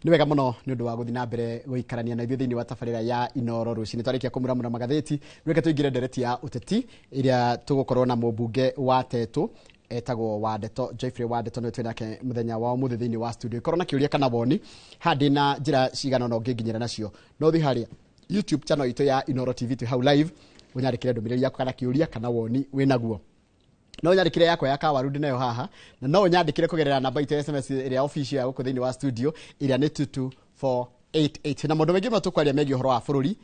Nĩ wega mũno nĩ ũndũ wa gũthiĩ na mbere gũikarania na ithuĩ thĩinĩ wa tabarĩra ya Inoro rũcinĩ. Twarĩkia kũmuramura magathĩti, reke tũingĩre ndereti ya ũteti ĩrĩa tũgũkorwo na mũmbunge wa Tetũ etagwo Wandeto Geoffrey Wandeto, nĩwe twĩ nake mũthenya wa ũmũthĩ thĩinĩ wa studio. Ikorwo na kĩũria kana woni, haha ndĩ na njĩra cigana ũna ũngĩnginyĩra nacio. No ũthiĩ harĩa YouTube channel itũ ya Inoro TV, twĩ hau live, ũnyandĩkĩre ndũmĩrĩri yaku kana kĩũria kana woni wĩnaguo. No ũnyandĩkĩre yakwa ya kawaru ndĩ nayo haha, na no ũnyandĩkĩre kũgerera namba itũ ya SMS ĩrĩa official ya gũkũ thĩinĩ wa studio ĩrĩa nĩ 22488. Na maũndũ maingĩ mũno tũkwaria megiĩ ũhoro wa bũrũri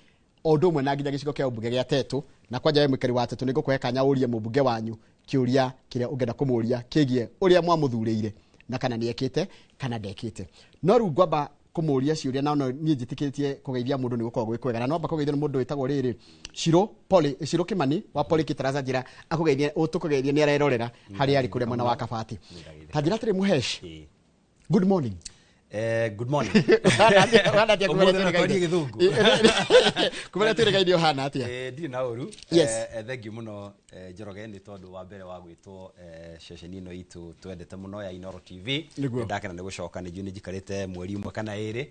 o ũndũ ũmwe na nginya gĩcigo kĩa ũmbunge gĩa Tetũ. Na kwanja we mũikari wa Tetũ, nĩ ngũkũhe kanya ũrie mũmbunge wanyu kĩũria kĩrĩa ũngĩenda kũmũria kĩgiĩ ũrĩa mwamũthurĩire na kana nĩ ekĩte kana ndekĩte. No rĩu ngwamba kũmũria ciũria, na no niĩ njĩtĩkĩtie kũgeithia mũndũ nĩ gũkoragwo gwĩ kwega, na nwamba kũgeithio nĩ mũndũ wĩtagwo rĩrĩ Shiro Poli, Shiro Kimani wa Poli Kitaraza. Njĩra akũgeithia, tũkũgeithia nĩ arerorera harĩa arĩ kũrĩa mwena wa Kabati. Ta njĩra atĩrĩ, Mũhesh, good morning. Good morning. Ũhana atĩa kuma Ũmũthĩ rĩrĩa na twarie twĩrĩgaine? Gĩthũngũ. Kuma rĩrĩa twĩrĩgaine ũhana atĩa? Ndirĩ na ũru. Thank you mũno, Njoroge, nĩ tondũ wa mbere wa gwĩtwo ceceni ĩno itũ twendete mũno ya Inoro TV. Ndakena nĩ gũcoka, nĩ njũĩ nĩ njikarĩte mweri ũmwe kana ĩrĩ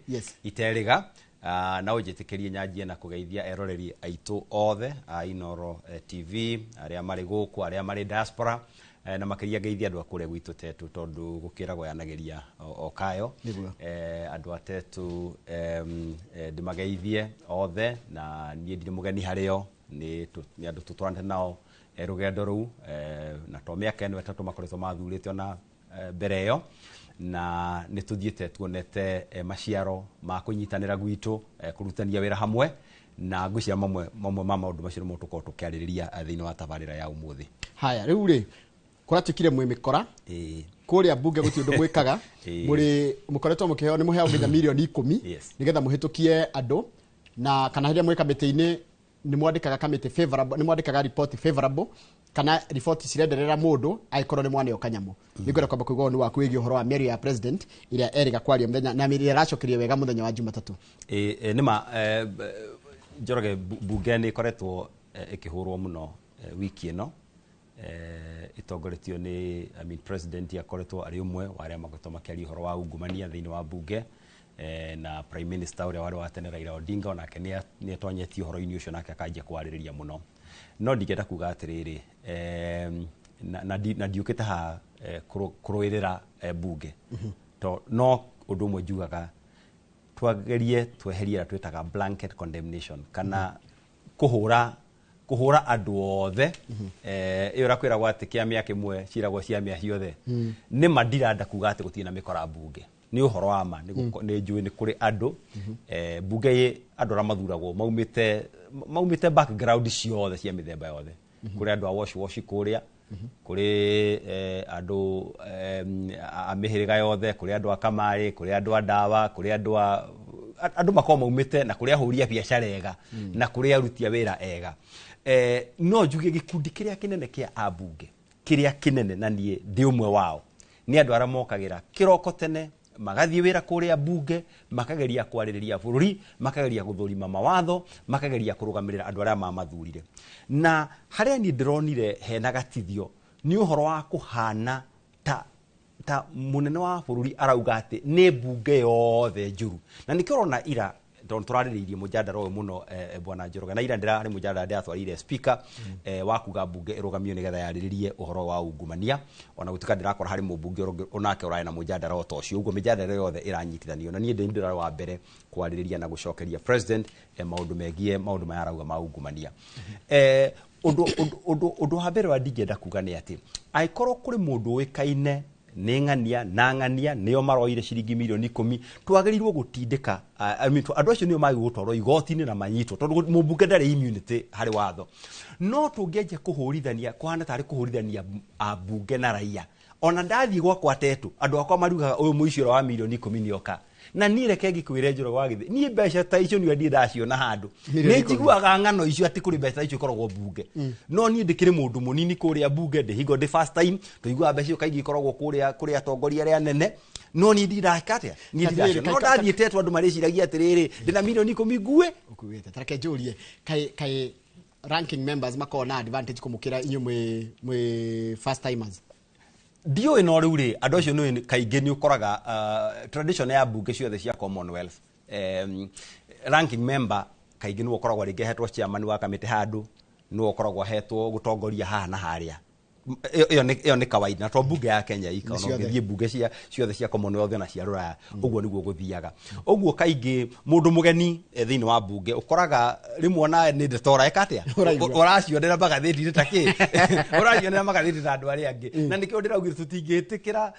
iterĩga. Ah, na ũnjĩtĩkĩrie nyanjie na kũgeithia eroreri aitũ othe a Inoro TV, arĩa marĩ gũkũ, arĩa marĩ diaspora, na makĩria ngeithia andũ a kũrĩa gwitũ Tetu, tondũ gũkĩragwo yanagĩria o kayo. Andũ a Tetu, ndĩmageithie othe, na niĩ ndirĩ mũgeni harĩo, nĩ andũ tũtwaranĩte nao rũgendo rũu, na to mĩaka ĩno 3 makoretwo mathurĩte ona mbere ĩyo, na nĩ tũthiĩte tuonete maciaro ma kũnyitanĩra gwitũ, kũrutania wĩra hamwe, na ngwĩciria mamwe ma maũndũ macio nĩmo tũkorwo tũkĩarĩrĩria thĩinĩ wa tabarĩra ya ũmũthĩ. Haya, rĩu rĩ kũratuĩkire mwĩ mĩkora kũrĩa mbunge, gũtirĩ ũndũ mwĩkaga. Mũrĩ mũkoretwo mũkĩheo, nĩ mũheagwo nginya mirioni 10 nĩgetha mũhĩtũkie andũ, na kana rĩrĩa mwĩ kamĩtĩ-inĩ nĩ mwandĩkaga kamĩtĩ favorable, nĩ mwandĩkaga report favorable kana report cirenderera mũndũ angĩkorwo nĩ mwaneo kanyamũ. Nĩ ngwenda kwamba kũigua woni waku wĩgiĩ ũhoro wa mĩario ya president ĩrĩa erĩga kwaria mũthenya na ĩrĩa aracokeria wega mũthenya wa Jumatatũ. Ĩ nĩma, Njoroge, bunge nĩ ĩkoretwo ĩkĩhũrwo mũno wiki ĩno, ĩtongoretio nĩ, I mean, president akoretwo arĩ ũmwe wa arĩa makoretwo makĩaria ũhoro wa ungumania thĩinĩ wa bunge, na prime minister ũrĩa warĩ wa tene Raila Odinga onake nĩ atonyetie ũhoro-inĩ ũcio, nake akanjia kwarĩrĩria mũno. No ndingĩenda kuga atĩrĩrĩ, na ndiũkĩte haha kũrũĩrĩra bunge to no ũndũ ũmwe njugaga, twagerie tweherie ĩrĩa twĩtaga blanket condemnation kana kũhũra andũ othe. Ĩyo ĩrakwĩragwo atĩ kĩa mĩaka ĩmwe ciragwo cia mĩa ciothe. Nĩ ma ndiranda kuga atĩ gũtirĩ na mĩkora mbunge, nĩ ũhoro wa ma. Nĩ njũĩ nĩ kũrĩ andũ mbunge ĩ andũ arĩa mathuragwo maumĩte background ciothe cia mĩthemba yothe. Kũrĩ andũ a wash wash kũrĩa, kũrĩ andũ a mĩhĩrĩga yothe, kũrĩ andũ a kamarĩ, kũrĩ andũ a ndawa, kũrĩ andũ a andũ makoragwo maumĩte, na kũrĩ ahũri a biacara ega, na kũrĩ aruti a wĩra ega. No njuge gĩkundi kĩrĩa kĩnene kĩa ambunge, kĩrĩa kĩnene, na niĩ ndĩ ũmwe wao, nĩ andũ arĩa mokagĩra kĩroko tene magathiĩ wĩra kũrĩa mbunge, makageria kwarĩrĩria bũrũri, makageria gũthũrima mawatho, makageria kũrũgamĩrĩra andũ arĩa mamathurire. Na harĩa niĩ ndĩronire hena gatithio nĩ ũhoro wa kũhana ta mũnene wa bũrũri arauga atĩ nĩ mbunge yothe njũru, na nĩkĩo ũrona ira tondũ tũrarĩrĩirie mũjadara ũyũ mũno, bwana Njoroge, na ira ndĩra harĩ mũjadara ndĩratwarire speaker wa kuga mbunge ĩrũgamio nĩgetha yarĩrĩrie ũhoro wa ungumania, ona gũtuĩka ndĩrakora harĩ mũmbunge ũrũngĩ onake ũrarĩ na mũjadara o ta ũcio. Ũguo mĩjadara yothe ĩranyitithanio, na niĩ ndĩ ndĩrarĩ wa mbere kwarĩrĩria na gũcokeria president maũndũ megiĩ maũndũ maya arauga ma ungumania. Ũndũ wa mbere wa ndingĩenda kuga nĩ atĩ angĩkorwo kũrĩ mũndũ ũĩkaine nĩ ng'ania na ng'ania nĩo maroire ciringi mirioni 10, twagĩrĩirwo gũtindĩka, I mean, andũ acio nĩo magĩrĩirwo gũtwarwo igoti-inĩ na manyitwo, tondũ mũmbunge ndarĩ immunity harĩ watho. No tũngĩanjia kũhũrithania, kũhana tarĩ kũhũrithania ambunge na raia. Ona ndathiĩ gwakwa Tetu, andũ akwa mariugaga ũyũ mũici ũrĩa wa mirioni 10 nĩoka. Na niĩ reke ngĩkwĩre, Njoroge wa Gĩthĩ, niĩ mbeca ta icio nĩwe ndirĩ ndaciona handũ. Mirioni Nĩ 10. njiguaga ng'ano icio atĩ kũrĩ mbeca ta icio ikoragwo mbunge, no niĩ ndĩkĩrĩ mũndũ mũnini kũrĩa mbunge, ndĩhingo ndĩ first time. Tũiguaga mbeca icio kaingĩ ikoragwo kũrĩa kũrĩ atongoria arĩa anene, no niĩ ndiraka atĩa, niĩ Atĩrĩrĩ, ndiraciona. No ndathiĩ Tetu andũ marĩciragia atĩrĩrĩ, ndĩna mirioni 10 ngue. Ũkuĩte tareke njũrie, kaĩ ranking members makoragwo na advantage kũmũkĩra inyuĩ mwĩ first timers? Ndiũĩ, no rĩu rĩ, andũ acio nĩ kaingĩ nĩ ũkoraga tradition ya mbunge ciothe cia Commonwealth, ranking member kaingĩ nĩwe ũkoragwo rĩngĩ ahetwo chairman wa kamĩtĩ handũ, nĩwe ũkoragwo ahetwo gũtongoria haha na harĩa. Ĩyo nĩ kawaida, na to mbunge ya Kenya ika, ona ciothe. Ũngĩthiĩ mbunge cia ciothe cia Commonwealth na cia Rũraya, ũguo nĩguo gũthiaga. Ũguo kaingĩ mũndũ mũgeni thĩinĩ wa mbunge ũkoraga rĩmwe ona nĩ ndeto ũreka atĩa? Ũraigua. Ũracionera magathĩti-inĩ ta kĩ, ũracionera magathĩti ta andũ arĩa angĩ. Na nĩkĩo ndĩraugire tũtingĩtĩkĩra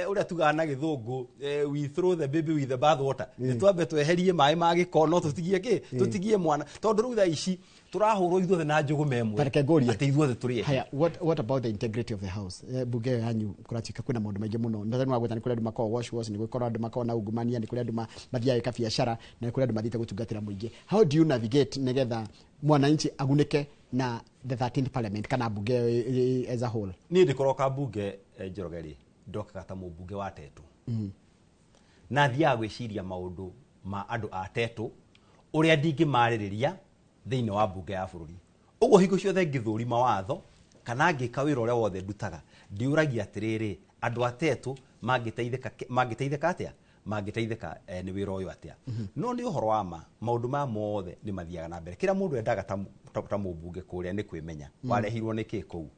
ũrĩa tugaga na gĩthũngũ, we throw the baby with the bath water. Nĩ twambe tweherie maĩ ma gĩko, no tũtigie kĩ, tũtigie mwana, tondũ rĩu thaa ici tũrahũrwo ithuothe na njũgũma ĩmwe. Tareke ngũrie. Atĩ ithuothe tũrĩ ehia. Haya, what about the integrity of the house? Bunge ĩyo yanyu kũratuĩka kwĩna maũndũ maingĩ mũno. Na nĩ wagweta nĩ kũrĩ andũ makoragwo wash wash, nĩ gũkorwo andũ makoragwo na ungumania, nĩ kũrĩ andũ mathiaga gwĩka biacara, na nĩ kũrĩ andũ mathiĩte gũtungatĩra mũingĩ. How do you navigate nĩgetha mwananchi agunĩke na the 13th parliament kana bunge ĩyo as a whole? Niĩ ndĩkoroka mbunge, Njoroge rĩ, ndokaga ta mũmbunge wa Tetũ, na thiaga gwĩciria maũndũ ma andũ a Tetũ ũrĩa ndingĩmarĩrĩria thĩinĩ wa mbunge ya bũrũri. Ũguo hingo ciothe ngĩthũri mawatho kana ngĩka wĩra ũrĩa wothe ndutaga, ndiũragia atĩrĩrĩ, andũ a Tetũ mangĩteithĩka atĩa, mangĩteithĩka nĩ wĩra ũyũ atĩa? No nĩ ũhoro wa ma, maũndũ maya mothe nĩ mathiaga na mbere. Kĩrĩa mũndũ endaga ta mũmbunge kũrĩa nĩ kwĩmenya warehirwo nĩ kĩ kũu.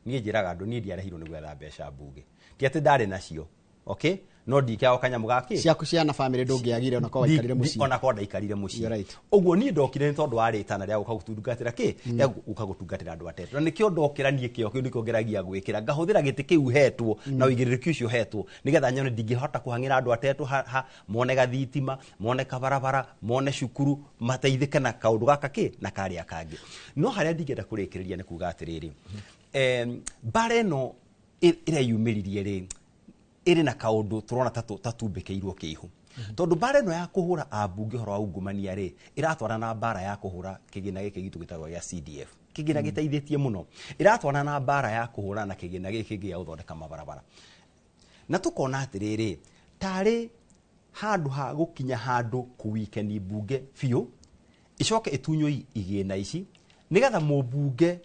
Niĩ njĩraga andũ, niĩ ndiarehirwo nĩ gwetha mbeca mbunge. Ti atĩ ndarĩ nacio, okay, no ndikĩago kanyamũ gakĩ. Ciaku ciana, bamĩrĩ, ndũngĩagire ona korwo waikarire mũciĩ. Ona korwo ndaikarire mũciĩ. You're right. Ũguo niĩ ndokire nĩ tondũ wa rĩtana rĩa gũka gũtungatĩra kĩ, rĩa gũka gũtungatĩra andũ atetũ. Na nĩkĩo ndokĩra niĩ, kĩo kĩu nĩkĩo ngeragia gwĩkĩra, ngahũthĩra gĩtĩ kĩu hetwo na ũigĩrĩrĩki ũcio hetwo, nĩgetha nyone ndingĩhota kũhang'ĩra andũ atetũ ha mone gathitima, mone kabarabara, mone cukuru, mateithĩke na kaũndũ gaka kĩ na karĩa kangĩ. No harĩa ndingĩenda kũrĩkĩrĩria nĩ kuga atĩrĩrĩ, mbara ĩno ĩreyumĩririe rĩ, ĩrĩ na kaũndũ tũrona ta tatumbĩkĩirwo kĩihu, tondũ mbara ĩno ya kũhũra ambunge ũhoro wa ungumania rĩ, ĩratwarana na mbara ya kũhũra kĩgĩna gĩkĩ gitũ gĩtagwo gĩa CDF, kĩgĩna gĩteithĩtie mũno. Ĩratwarana na mbara ya kũhũrana na kĩgĩna gĩkĩ gĩa gũthondeka mabarabara. Na tũkona atĩrĩrĩ, tarĩ handũ ha gũkinya handũ kũwikeni mbunge biũ, icoke ĩtunywo igĩna ici, nĩgetha mũmbunge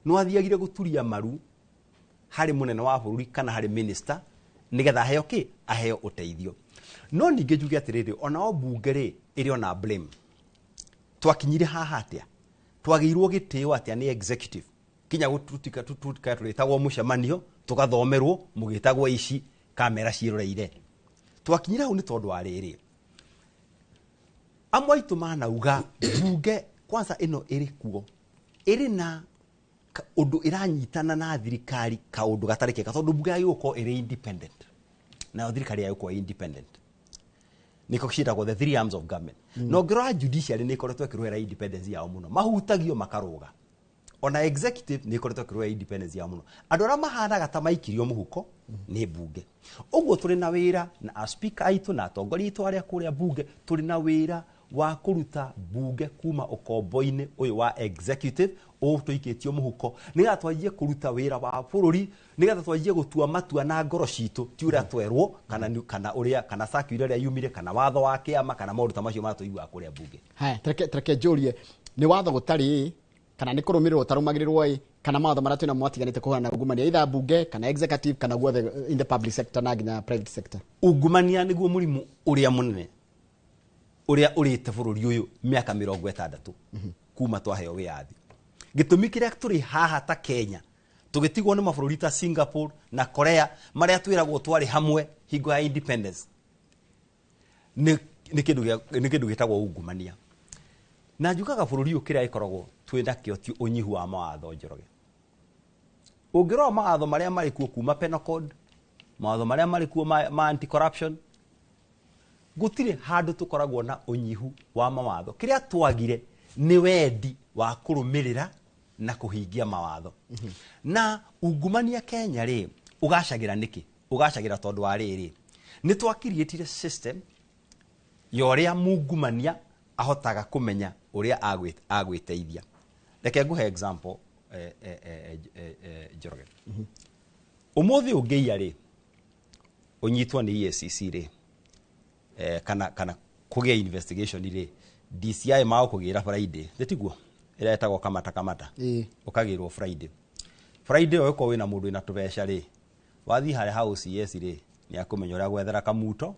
no athiagire gũturia maru harĩ mũnene wa bũrũri kana harĩ minister, nĩgetha aheo kĩ, aheo ũteithio. No ningĩ njuge atĩrĩrĩ, onao mbunge rĩ, ĩrĩ ona blame. Twakinyire haha atĩa? Twagĩirwo gĩtĩo atĩa nĩ executive kinya gũtutika tututika tũrĩtagwo mũcemanio, tũgathomerwo mũgĩtagwo ici kamera ciĩroreire? Twakinyire hau nĩ tondũ wa rĩrĩ, amwe aitũ manauga mbunge kwanza ĩno ĩrĩ kuo ĩrĩ na ũndũ ĩranyitana na thirikari, kaũndũ gatarĩ kega, tondũ mbunge yagĩrĩirwo gũkorwo ĩrĩ independent, nayo thirikari yagĩrĩirwo gũkorwo ĩ independent. Nĩko ciĩtagwo the three arms of government. Na ũngĩrora judiciary nĩ ĩkoretwo ĩkĩrũĩra independence yao mũno, mahutagio makarũga. Ona executive nĩ ĩkoretwo ĩkĩrũĩra independence yao mũno. Andũ arĩa mahanaga ta maikirio mũhuko nĩ mbunge. Ũguo tũrĩ na wĩra na a speaker aitũ na atongoria aitũ arĩa kũrĩa mbunge, tũrĩ na wĩra wa kũruta mbunge kuma ũkombo-inĩ ũyũ wa executive ũtũikĩtio mũhuko, nĩgetha twanjie kũruta wĩra wa bũrũri, nĩgetha twanjie gũtua matua na ngoro citũ, ti ũrĩa twerwo kana kana ũrĩa kana circular ĩrĩa yumire kana watho wa kĩama kana maũndũ ta macio marĩa tũiguaga kũrĩa mbunge. Haya, tareke njũrie, nĩ watho gũtarĩ ĩ, kana nĩ kũrũmĩrĩrwo ũtarũmagĩrĩrwo ĩ, kana mawatho marĩa twĩnamo matiganĩte kũhũrana na ungumania, either mbunge kana executive kana guothe in the public sector na nginya private sector? Ungumania nĩguo mũrimũ ũrĩa mũnene ũrĩa ũrĩte bũrũri ũyũ mĩaka 60 kuma twaheo wĩyathi. Gĩtũmi kĩrĩa tũrĩ haha ta Kenya tũgĩtigwo nĩ mabũrũri ta Singapore na Korea marĩa twĩragwo twarĩ hamwe hingo ya independence nĩ kĩndũ gĩtagwo ungumania. Na njugaga bũrũri ũyũ kĩrĩa gĩkoragwo twĩ nakĩo ti ũnyihu wa mawatho. Njoroge, ũngĩrora mawatho marĩa marĩ kuo kuma penal code, mawatho marĩa marĩ kuo ma anti corruption, gũtirĩ handũ tũkoragwo na ũnyihu wa mawatho. Kĩrĩa twagire nĩ wendi wa kũrũmĩrĩra na kũhingia mawatho. Na ungumania Kenya rĩ, ũgacagĩra nĩkĩ? Ũgacagĩra tondũ wa rĩrĩ, nĩ twakiriĩtire system ya ũrĩa mungumania ahotaga kũmenya ũrĩa agwĩteithia. Reke ngũhe example, Njoroge. Ũmũthĩ ũngĩiya rĩ, ũnyitwo nĩ EACC rĩ, kana kũgĩa investigation rĩ, DCI magũkũgĩra Friday, tiguo ĩrĩa ĩtagwo kamata kamata? Ĩĩ. Ũkagĩrwo Friday. Friday ĩyo ũkorwo wĩna mũndũ wĩna tũbeca rĩ, Wathiĩ harĩa ha OCS rĩ, nĩ akũmenya ũrĩa gwethera kamuto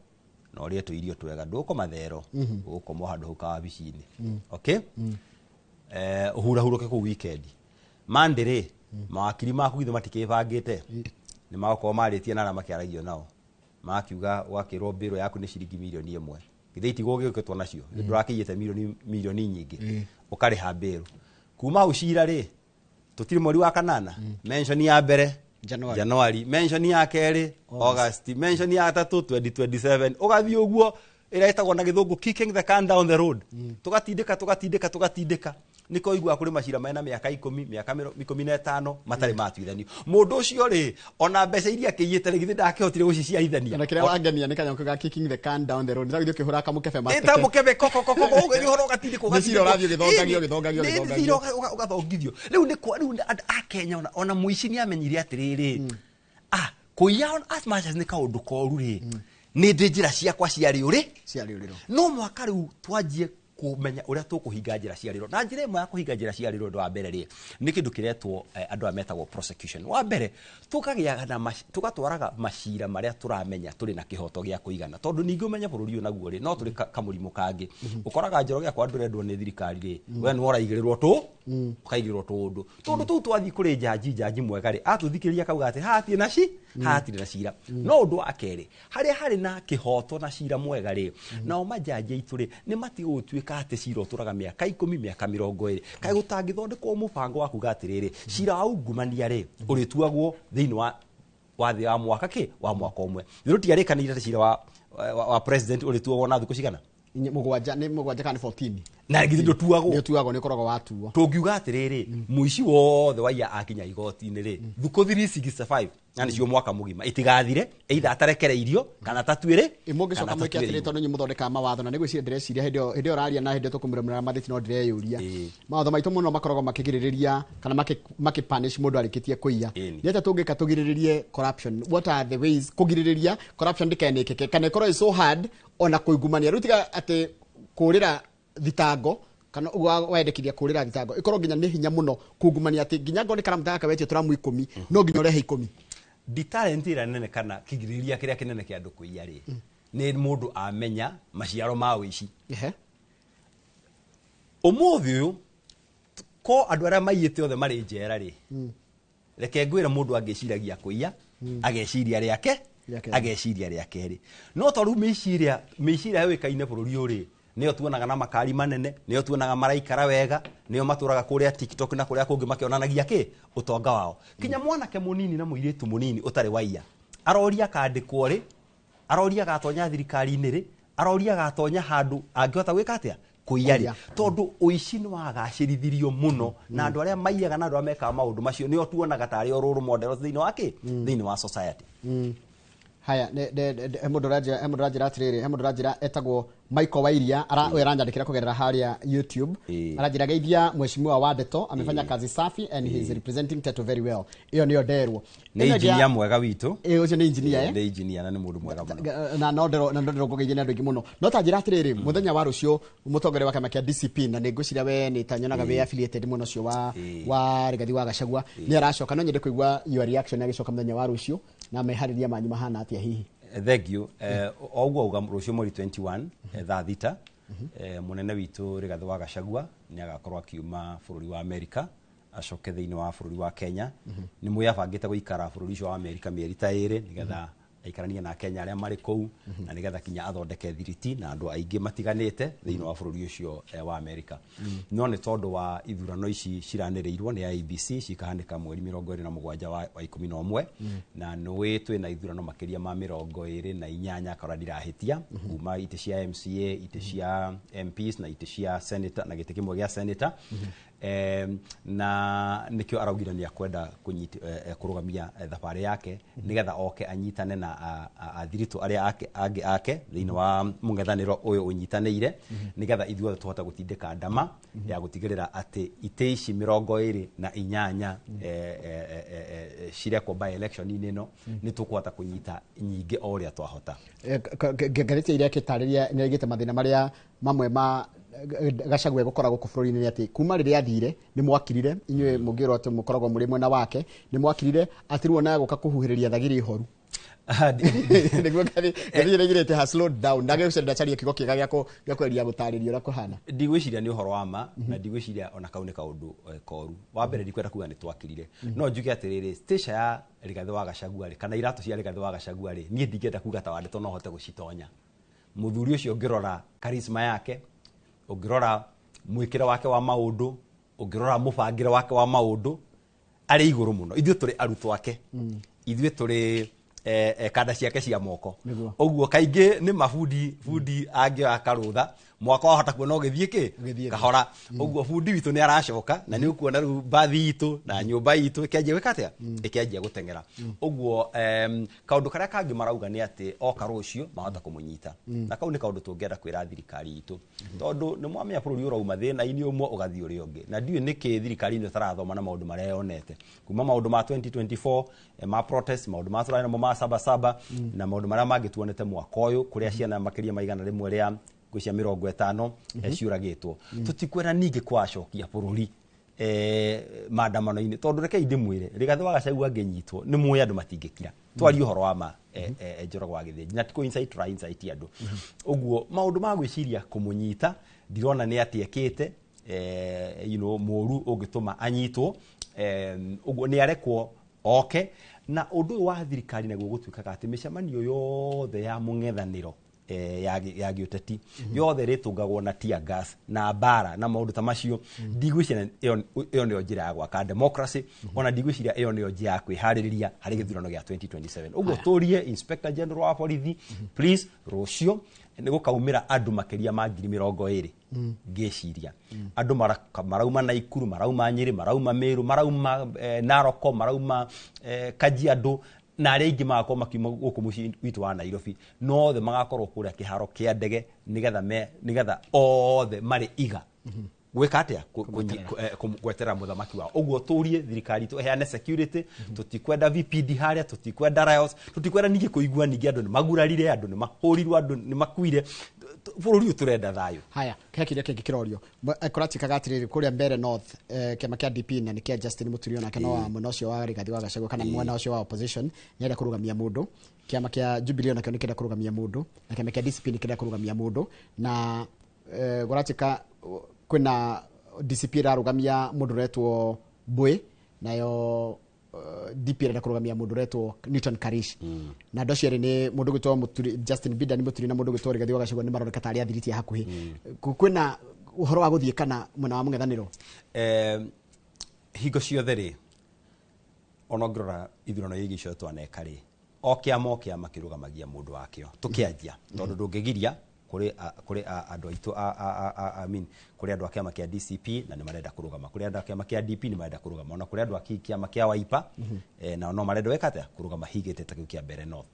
na ũrĩe tũirio twega, ndũgũkoma thero, ũgũkoma o handũ hau kawabici-inĩ. Okay, ũhurahurũke kũu weekend. Monday rĩ, mawakiri maku githĩ matikĩbangĩte, nĩ magũkorwo marĩtie na arĩa makĩaragio nao, makiuga ũgakĩrwo mbĩrũ yaku nĩ ciringi 1 mirioni. Githĩ itigwo gĩũkĩtwo nacio ndũrakĩiyĩte milioni milioni nyingĩ, ũkarĩha mbĩrũ. Kuma hau cira rĩ, tũtirĩ mweri wa kanana, mention ya mbere January. January, mention ya kerĩ August, mention ya gatatũ 2027, ũgathiĩ ũguo ĩrĩa ĩtagwo na gĩthũngũ kicking the can down the road. Tũgatindĩka, tũgatindĩka, tũgatindĩka, nĩkĩo ũiguaga kũrĩ macira mena mĩaka 10, mĩaka 15 matarĩ matuithanio. Mũndũ ũcio rĩ, ona mbeca iria akĩiyĩte rĩ, githĩ ndakĩhotire gũciciarithania? Na kĩrĩa wangenia nĩ kanyamũ ga kicking the can down the road, nĩ ũkĩhũra kamũkebe. Ĩta mũkebe koko koko, ũgĩthiĩ ũhoro ũgatindĩkwo. Nĩ cira ũrathiĩ ũgĩthongagio, ũgĩthongagio, Nĩ ũgĩthongagio. cira ũgathongithio. Rĩu nĩ kwa rĩu andũ a Kenya, ona mũici nĩ amenyire atĩrĩrĩ, kũiya as much as nĩ kaũndũ koru rĩ, nĩ ndĩ njĩra ciakwa cia rĩũrĩ cia rĩũrĩro. No mwaka rĩu twanjie kũmenya ũrĩa tũkũhinga njĩra cia rĩro, na njĩra ĩmwe ya kũhinga njĩra cia rĩro, ũndũ wa mbere rĩ, nĩ kĩndũ kĩretwo andũ aya metagwo prosecution. Wa mbere tũkagĩaga na tũgatwaraga macira marĩa tũramenya tũrĩ na kĩhoto gĩa kũigana, tondũ ningĩ ũmenye bũrũri ũyũ naguo rĩ, no tũrĩ kamũrimũ kangĩ ũkoraga Njoroge akwa ndũrendwo nĩ thirikari rĩ, we nĩwe ũraigĩrĩrwo tũ ũkaigĩrĩrwo tũũndũ tũndũ tũu. Twathiĩ kũrĩ njanji, njanji mwega rĩ, atũthikĩrĩria akauga atĩ haha hatirĩ na ci haha hatirĩ na cira. No ũndũ wa kerĩ, harĩa harĩ na kĩhoto na cira mwega rĩ, nao majanji aitũ rĩ, nĩ matige gũtuĩka atĩ cira ũtũraga mĩaka 10, mĩaka 20. Kaĩ gũtangĩthondekwo mũbango wa kuga atĩrĩrĩ, cira wa ungumania rĩ, ũrĩtuagwo thĩinĩ wa thĩ wa mwaka kĩ wa mwaka ũmwe? Rĩu tiarĩkanĩire atĩ cira wa president ũrĩtuagwo na thikũ cigana? 7, nĩ 7 kana nĩ 14? Na githĩ ndũtuagwo? Nĩ ũtuagwo, nĩ ũkoragwo watuo. Tũngiuga atĩrĩrĩ, mũici wothe waiya akinya igoti-inĩ rĩ, thukũ 365 na nĩcio mwaka mũgima itigathire, either atarekereirio kana tatuĩrĩ. Mũngĩcoka kana mwĩke atĩrĩ, tatuĩrĩirwo. Tondũ inyuĩ mũthondekaga mawatho, na nĩgwĩciria ndĩreciria hĩndĩ ĩyo ũraria na hĩndĩ ĩyo tũkũmũrĩmũra mathĩti, no ndĩreyũria, mawatho maitũ mũno makoragwo makĩgirĩrĩria kana makĩ-punish mũndũ arĩkĩtie kũiya. Nĩ atĩa tũngĩka tũgirĩrĩrie corruption? What are the ways kũgirĩrĩria corruption ndĩkenĩkĩke, kana ĩkorwo ĩ so hard ona kũingumania rĩu, tiga atĩ kũrĩra thitango kana ũguo wendekithia kũrĩra thitango, ĩkorwo nginya nĩ hinya mũno kungumania, atĩ nginya ngone karamu gaka wetio tũramu 10, no nginya ũrehe 10? Deterrent ĩrĩa nene kana kĩgirĩrĩria kĩrĩa kĩnene kĩa andũ kũiya rĩ, nĩ mũndũ amenya maciaro ma ũici. Ũmũthĩ ũyũ ko andũ arĩa maiyĩte othe marĩ njera rĩ, reke ngwĩre, mũndũ angĩciragia kũiya ageciria rĩake Rĩa kerĩ. Ageciria rĩa kerĩ. No to rĩu mĩciria yũĩkaine bũrũri ũyũ rĩ, nĩyo tuonaga na makari manene, nĩyo tuonaga maraikara wega, nĩyo matũraga kũrĩa TikTok na kũrĩa kũngĩ makĩonanagia kĩ ũtonga wao. Kinya mwanake mũnini na mũirĩtu mũnini ũtarĩ waiya aroria akandĩkwo rĩ, aroria agatonya thirikari-inĩ rĩ, aroria agatonya handũ angĩhota gwĩka atĩa? Kũiya rĩ. Kũiya. Tondũ ũici nĩ wagacĩrithirio mũno, na andũ arĩa maiyaga na andũ arĩa mekaga maũndũ macio nĩo tuonaga tarĩ o role models thĩinĩ wa kĩ thĩinĩ wa society. Haya, he mũndũ ũranjĩra, he mũndũ ũranjĩra atĩrĩrĩ, he mũndũ ũranjĩra etagwo Michael Wairia, ara ũyũ aranyandĩkĩra kũgerera harĩa YouTube. Aranjĩra, "Geithia mheshimiwa wa Ndeto, amefanya kazi safi and he is representing Teto very well." Ĩyo nĩyo nderwo. Nĩ Ĩno ĩngĩ engineer mwega witũ. Ĩ, ũcio nĩ engineer, eh? Nĩ engineer na nĩ mũndũ mwega mũno. Na no ndĩrwo ngũgeithia nĩ andũ aingĩ mũno, no ta njĩra atĩrĩrĩ, mũthenya wa rũciũ mũtongoria wa kĩama kĩa DCP, na nĩ ngwĩciria we nĩ ta nyonaga wĩ affiliated mũno ũcio wa wa Rigathi wa Gachagua, nĩ aracoka. No nyende kũigua your reaction agĩcoka mũthenya wa rũciũ, na meharĩria manyu mahana atĩa hihi? Thank you. O ũguo uga, rũciũ mweri 21, thaa 6, mũnene witũ Rigathi wa Gachagua nĩ agakorwo akiuma bũrũri wa Amerika acoke thĩinĩ wa bũrũri wa Kenya. Nĩ mũĩ abangĩte gũikara bũrũri ũcio wa Amerika mĩeri ta 2, nĩgetha aikaranie na Kenya arĩa marĩ kũu, na nĩgetha kinya athondeke thiriti na andũ aingĩ matiganĩte thĩinĩ wa bũrũri ũcio wa Amerika. No nĩ tondũ wa ithurano ici ciranĩrĩirwo nĩ IEBC cikahanĩka mweri 27 wa 11, na nĩũĩ twĩna ithurano makĩria ma 28 korwa ndirahĩtia, kuma itĩ cia MCA, itĩ cia MPs na itĩ cia senator na gĩtĩ kĩmwe gĩa senator. Na nĩkĩo araugire nĩ akwenda kũrũgamia thabarĩ yake, nĩgetha oke anyitane na athiritũ arĩa angĩ ake thĩinĩ wa mũng'ethanĩro ũyũ ũnyitanĩire, nĩgetha ithuothe tũhote gũtindĩka ndama ya gũtigĩrĩra atĩ itĩ ici 28 cirekwo by election-inĩ ĩno, nĩ tũkũhota kũnyita nyingĩ o ũrĩa twahota. Ngathĩti ĩrĩa ĩkĩtarĩria nĩ ĩgĩte mathĩna marĩa Mamwe ma Gachagua gũkora gũkũ bũrũri-inĩ nĩ atĩ kuma rĩrĩa athire nĩ mwakirire inyuĩ mũngĩrwo atĩ mũkoragwo mũrĩ mwena wake, nĩ mwakirire atĩ rĩu ona gũka kũhuhĩrĩria thagiri ihoru nĩguo ngathi has slowed down na gĩũcio ndacaria kiugo kĩega gĩa kweria gũtarĩria ũrĩa kũhana. Ndigwĩciria nĩ ũhoro wa ma, na ndigwĩciria ona kau nĩ kaũndũ koru. Wa mbere, ndikwenda kuga nĩ twakirire, no njuge atĩrĩrĩ, station ya Rigathĩ wa Gachagua rĩ, kana iratũ cia Rigathĩ wa Gachagua rĩ, niĩ ndingĩenda kuga ta Wandĩtwo no hote gũcitonya. Mũthuri ũcio, ũngĩrora charisma yake, ũngĩrora mwĩkĩre wake wa maũndũ, ũngĩrora mũbangĩre wake wa maũndũ, arĩ igũrũ mũno. Ithuĩ tũrĩ arutwo ake, ithuĩ tũrĩ kanda ciake cia moko. Ũguo kaingĩ nĩ mabundi, bundi angĩoya karũtha mwaka wahota kuona ũgĩthiĩ kĩ Ũgĩthiĩ thĩ. Kahora. Ũguo bundi witũ nĩ aracoka na nĩ ũkuona rĩu mbathi itũ na nyũmba itũ ĩkĩanjia gwĩka atĩa, ĩkĩanjia gũteng'era. Ũguo kaũndũ karĩa kangĩ marauga nĩ atĩ oka rũciũ mahota kũmũnyita, na kau nĩ kaũndũ tũngĩenda kwĩra thirikari itũ, tondũ nĩ mwamenya bũrũri ũrauma thĩna-inĩ ũmwe ũgathiĩ ũrĩa ũngĩ, na ndiũĩ nĩkĩ thirikari ĩno ĩtarathoma na maũndũ marĩa yonete kuma maũndũ ma 2024, ma protest, maũndũ ma tũrarĩ namo ma saba saba, na maũndũ marĩa mangĩ tuonete mwaka ũyũ, kũrĩa ciana makĩria ma 100 rĩa ngũcia 50 ciũragĩtwo. Tũtikwenda ningĩ kwacokia bũrũri maandamano-inĩ, tondũ rekei ndĩmwĩre, Rigathĩ wa Gachagua angĩnyitwo nĩ mũĩ andũ matingĩkira twarie ũhoro wa ma. Njoroge wa Gĩthĩnji, na ti kũ incite, tũra incite andũ. Ũguo maũndũ ma gwĩciria kũmũnyita, ndirona nĩ atĩ ekĩte mũru ũngĩtũma anyitwo. Ũguo nĩ arekwo oke. Na ũndũ ũyũ wa thirikari naguo gũtuĩkaga atĩ mĩcemanio yothe ya mũng'ethanĩro ya gĩũteti yothe ĩrĩtũngagwo na tear gas na mbara na maũndũ ta macio. Ndigwĩciria ĩyo nĩyo njĩra ya gwaka democracy, ona ndigwĩciria ĩyo nĩyo njĩra ya kwĩharĩrĩria harĩ gĩthurano gĩa 2027. Ũguo tũrie Inspector General wa borithi, please, rũciũ nĩ gũkaumĩra andũ makĩria ma 20,000. Ngĩciria andũ marauma Naikuru, marauma Nyĩrĩ, marauma Mĩrũ, marauma Naroko, marauma Kajiado, na arĩa aingĩ magakorwo makiuma gũkũ mũciĩ witũ wa Nairobi, no othe magakorwo kũrĩa kĩharo kĩa ndege nĩgetha othe marĩ iga gwĩka atĩa? Gweterera mũthamaki wao. Ũguo tũrie thirikari itũ ĩheane security. Tũtikwenda VPD harĩa, tũtikwenda riots, tũtikwenda ningĩ kũigua ningĩ andũ nĩ magurarire, andũ nĩ mahũrirwo, andũ nĩ makuire. Bũrũri ũyũ tũrenda thayũ. Haya, he kĩrĩa kĩngĩ kĩrorio. Kũratuĩkaga atĩrĩrĩ, kũrĩa Mbere North, kĩama kĩa DP na nĩ kĩa Justin Muturi, onake no wa mwena ũcio wa Rigathi wa Gachagua kana mwena ũcio wa opposition, nĩarenda kũrũgamia mũndũ. Kĩama kĩa Jubilee onakĩo nĩ kĩrenda kũrũgamia mũndũ, na kĩama kĩa DCP nĩ kĩrenda kũrũgamia mũndũ, na kũratuĩka kwĩna DCP ĩrarũgamia mũndũ ũretwo Mbui, nayo DP ĩrenda kũrũgamia mũndũ ũretwo Newton Karish. Na andũ acio erĩ nĩ mũndũ ũgwĩtwo Muturi, Justin Bida nĩ Muturi, na mũndũ ũgwĩtwo Rigathi wa Gachagua, nĩ maroneka tarĩ athiriti a hakuhĩ. Kwĩna ũhoro wa gũthiĩ kana mwena wa mũng'ethanĩro? Hingo ciothe rĩ, ona ũngĩrora ithurano iria icio twaneka rĩ, o kĩama, o kĩama kĩrũgamagia mũndũ wakĩo tũkĩanjia, tondũ ndũngĩgiria kũrĩ andũ aitũ I mean, kũrĩ andũ a kĩama kĩa DCP na nĩ marenda kũrũgama, kũrĩ andũ a kĩama kĩa DP nĩ marenda kũrũgama, ona kũrĩ andũ a kĩama kĩa Wiper, nao no marenda gwĩka atĩa? Kũrũgama higĩte ta kĩu kĩa Mbere North.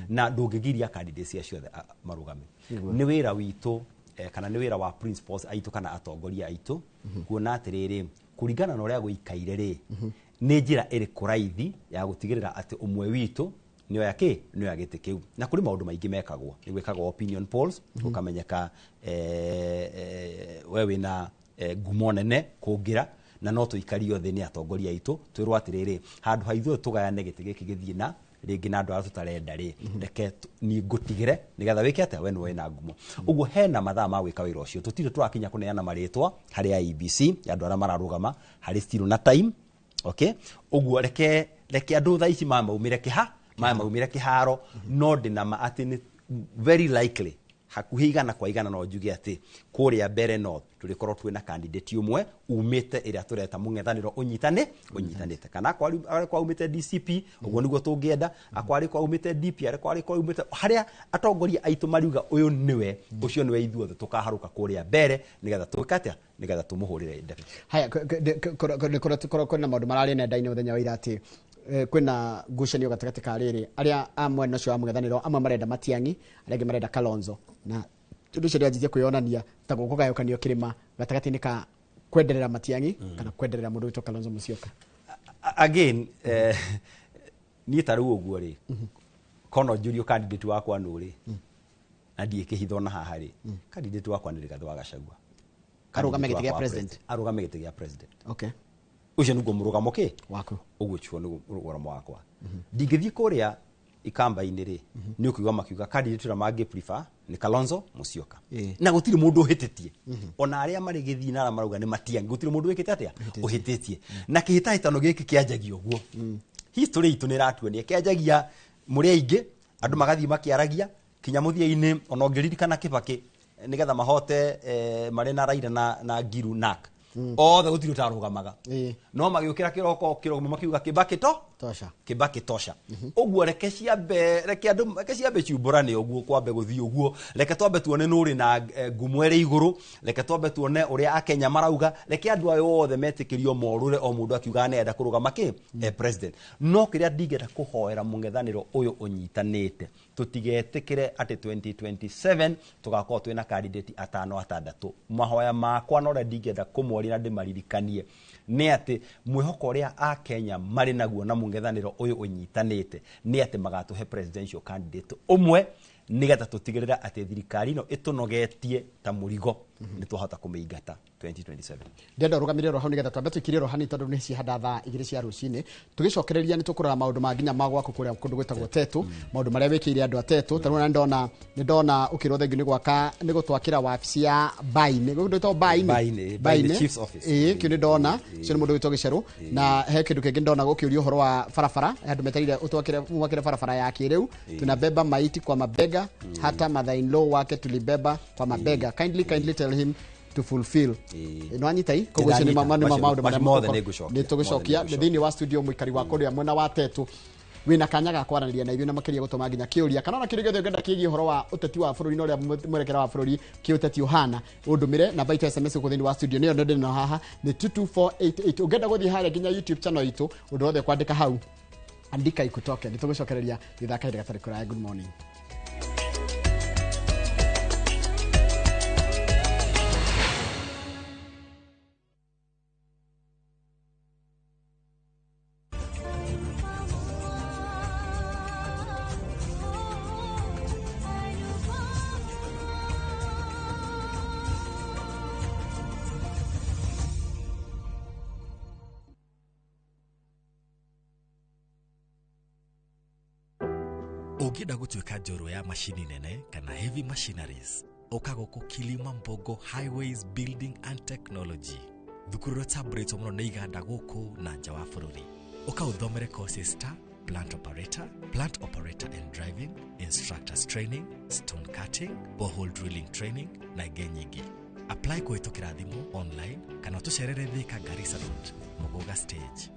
Na ndũngĩgiria candidates acio othe marũgame. Nĩ wĩra witũ, kana nĩ wĩra wa principals aitũ kana atongoria aitũ kuona atĩrĩrĩ, kũringana na ũrĩa gũikaire rĩ, nĩ njĩra ĩrĩkũ raithi ya gũtigĩrĩra atĩ ũmwe witũ nĩoya kĩ, nĩoya gĩtĩ kĩu. Na kũrĩ maũndũ maingĩ mekagwo, nĩ gwĩkagwo opinion polls, gũkamenyeka we wĩna ngumo nene kũngĩra, na no tũikario thĩ nĩ atongoria aitũ twĩrwo atĩrĩrĩ, handũ ha ithuĩ tũgayane gĩtĩ gĩkĩ gĩthiĩ na rĩngĩ na andũ arĩa tũtarenda rĩ, reke niĩ ngũtigĩre nĩgetha wĩke atĩa, we nĩwe wĩna ngumo. Ũguo hena mathaa ma gwĩka wĩra ũcio. Tũtirĩ tũrakinya kũneana marĩtwa harĩ IEBC ya andũ arĩa mararũgama, harĩ still na time. Okay, ũguo reke andũ thaa ici mamaumĩre kĩha mamaumĩre kĩharo, no ndĩna ma atĩ nĩ very likely, hakuhĩ 100% no njuge atĩ kũrĩa Mbere North tũrĩkorwo twĩna candidate ũmwe umĩte ĩrĩa tũreta mũng'ethanĩro ũnyitanĩte, kana arĩ kwa umĩte DCP, ũguo nĩguo tũngĩenda, akwa arĩ kwa umĩte DP, arĩ kwa umĩte harĩa atongoria aitũ mariuga ũyũ nĩwe, ũcio nĩwe ithuothe tũkaharũka kũrĩa mbere nĩgetha twĩke atĩa, nĩgetha tũmũhũrĩre ndebe. Haya, kwĩna maũndũ mararĩ nenda-inĩ mũthenya wa ira atĩ kwĩna ngucanio gatagatĩ ka rĩrĩ arĩa a mwena ũcio wa mũng'ethanĩro, amwe marenda Matiang'i, arĩa angĩ marenda Kalonzo, na ũndũ ũcio nĩwanjirie kwĩyonania ta gũkũgayũkanio kĩrĩma gatagatĩ-inĩ ka kwenderera Matiang'i kana kwenderera mũndũ wĩtwo Kalonzo Musyoka. Again, niĩ ta rĩu ũguo rĩ, kono njũrio candidate wakwa nũ rĩ, Na ndiä kä hitho na haha rä, candidate wakwa nä Rigathĩ wa Gachagua. Arũgame gĩtĩ Candidate gĩa wakwa wa president. Arũgame gĩtĩ gĩa president. Ũcio nĩguo mũrũgamo kĩ Waku. Ũguo chuo nĩguo mũrũgamo wakwa. Ndingĩthiĩ kũrĩa ikamba-inĩ rĩ, nĩ ũkiuga makiuga candidate ũrĩa mangĩ prefer nĩ Kalonzo Musyoka. Na gũtirĩ mũndũ ũhĩtĩtie, ona arĩa marĩ gĩthii na arĩa marauga nĩ Matiang'i, gũtirĩ mũndũ wĩkĩte atĩa ũhĩtĩtie. Na kĩhĩtahĩtano gĩkĩ kĩanjagia ũguo, history itũ nĩ ĩratuonia kĩanjagia mũrĩ aingĩ, andũ magathiĩ makĩaragia kinya mũthia-inĩ. Ona ũngĩririkana Kĩbakĩ, nĩgetha mahote marĩ na Raila na Ngiru nak othe, gũtirĩ ũtarũgamaga. No magĩũkĩra kĩroko kĩroko makiuga Kibaki to Tosha. Kibaki tosha. Ũguo reke ciambe, reke andũ, reke ciambe ciumbũrane ũguo, kwambe gũthiĩ ũguo. Reke twambe tuone nũrĩ na ngumo ĩrĩ igũrũ, reke twambe tuone ũrĩa akenya marauga, reke andũ ayo othe metĩkĩrio morũre, o mũndũ akiuga nĩarenda kũrũgama kĩ president. No kĩrĩa ndingĩenda kũhoera mũng'ethanĩro ũyũ ũnyitanĩte, tũtigetĩkĩre atĩ 2027 tũgakorwo twĩna candidate atano atandatũ. Mahoya makwa na ũrĩa ndingĩenda kũmoria na ndĩmaririkanie nĩ atĩ mwĩhoko ũrĩa akenya marĩ naguo na mũng'ethanĩro ũyũ ũnyitanĩte nĩ atĩ magatũhe presidential candidate ũmwe, nĩgetha tũtigĩrĩre atĩ thirikari ĩno ĩtũnogetie ta mũrigo nĩ twahota kũmĩingata 2027. Ndenda ũrũgamĩrĩre ro hau nĩgetha twambe tũikirie ro hanini, tondũ nĩ cihanda thaa 2 cia rũcinĩ. Tũgĩcokereria nĩ tũkũrora maũndũ ma nginya ma gwaku kũrĩa kũndũ gwĩtagwo Tetu, maũndũ marĩa wĩkĩire andũ a Tetu. Ta rĩu nĩ ndona ũkĩrwo thengiũ nĩ gwaka, nĩ gũtwakĩra wabici ya Bainĩ, kũndũ gwĩtagwo Bainĩ. Bainĩ, Bainĩ Chief's Office. Ĩĩ, kĩu nĩ ndona ũcio nĩ mũndũ wĩtwo Gĩcerũ. Na he kĩndũ kĩngĩ ndona gũkĩũrio ũhoro wa barabara, he andũ metereire ũtwakĩre mwakĩre barabara ya kĩrĩu. Tunabeba maiti kwa mabega, hata mother-in-law wake tulibeba kwa mabega. Kindly, kindly tell him to fulfill. No anyita i koguo icio nĩ Nĩndanyita. nĩ maũndũ Macio marĩa mothe nĩngũcokia. Nĩ tũgũcokia. Mothe nĩngũcokia. Thĩinĩ wa studio, mũikari wa kũrĩa mwena wa Tetu wĩna kanya ga kwaranĩria na ithuĩ, na makĩria gũtũma nginya kĩũria kana ona kĩũria gĩothe ũngĩenda kĩgiĩ ũhoro wa ũteti wa bũrũri na ũrĩa mwerekera wa bũrũri kĩũteti ũhana, ũndũmĩre namba itũ ya SMS gũkũ thĩinĩ wa studio, nĩyo ndĩ nayo haha, nĩ 22488. Ũngĩenda gũthiĩ harĩa nginya YouTube channel itũ, ũndũ wothe kwandĩka hau, andika ikutoke. Nĩ tũgũcokereria thutha kahinda gatarĩ kũraya. Good morning. Ũngĩenda gũtuĩka njorua ya macini nene kana heavy machineries, ũka gũkũ Kilima Mbogo Highways Building and Technology, thukuru ĩrĩa ũtambũrĩtwo mũno nĩ iganda gũkũ na nja wa bũrũri. Ũka ũthomere courses ta plant operator, plant operator and driving, instructors training, stone cutting, borehole drilling training na ingĩ nyingĩ. Apply kũhĩtũkĩra thimũ, online, kana ũtũcerere Thika, Garissa Road, Muguga stage.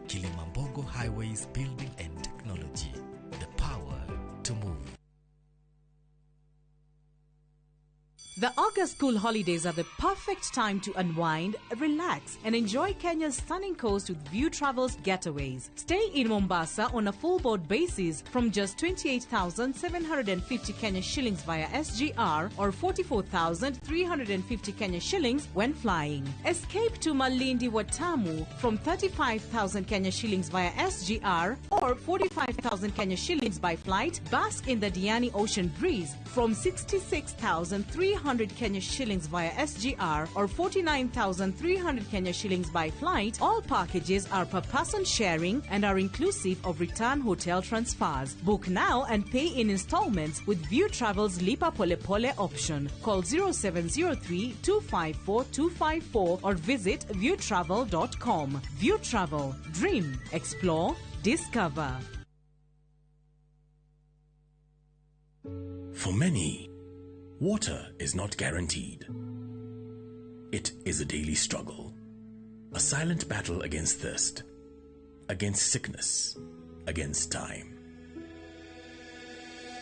Kilimambogo Highways Building and Technology, the power to move. The August school holidays are the perfect time to unwind, relax, and enjoy Kenya's stunning coast with View Travels Getaways. Stay in Mombasa on a full board basis from just 28,750 Kenya shillings via SGR or 44,350 Kenya shillings when flying. Escape to Malindi Watamu from 35,000 Kenya shillings via SGR or 45,000 Kenya shillings by flight. Bask in the Diani Ocean breeze from 66,300 Kenya shillings via SGR or 49,300 Kenya shillings by flight. All packages are per person sharing and are inclusive of return hotel transfers. Book now and pay in installments with View Travel's Lipa Pole Pole option. Call 0703 254 254 or visit viewtravel.com. View Travel. Dream, explore, discover. For many, water is not guaranteed. It is a daily struggle, a silent battle against thirst, against sickness, against time.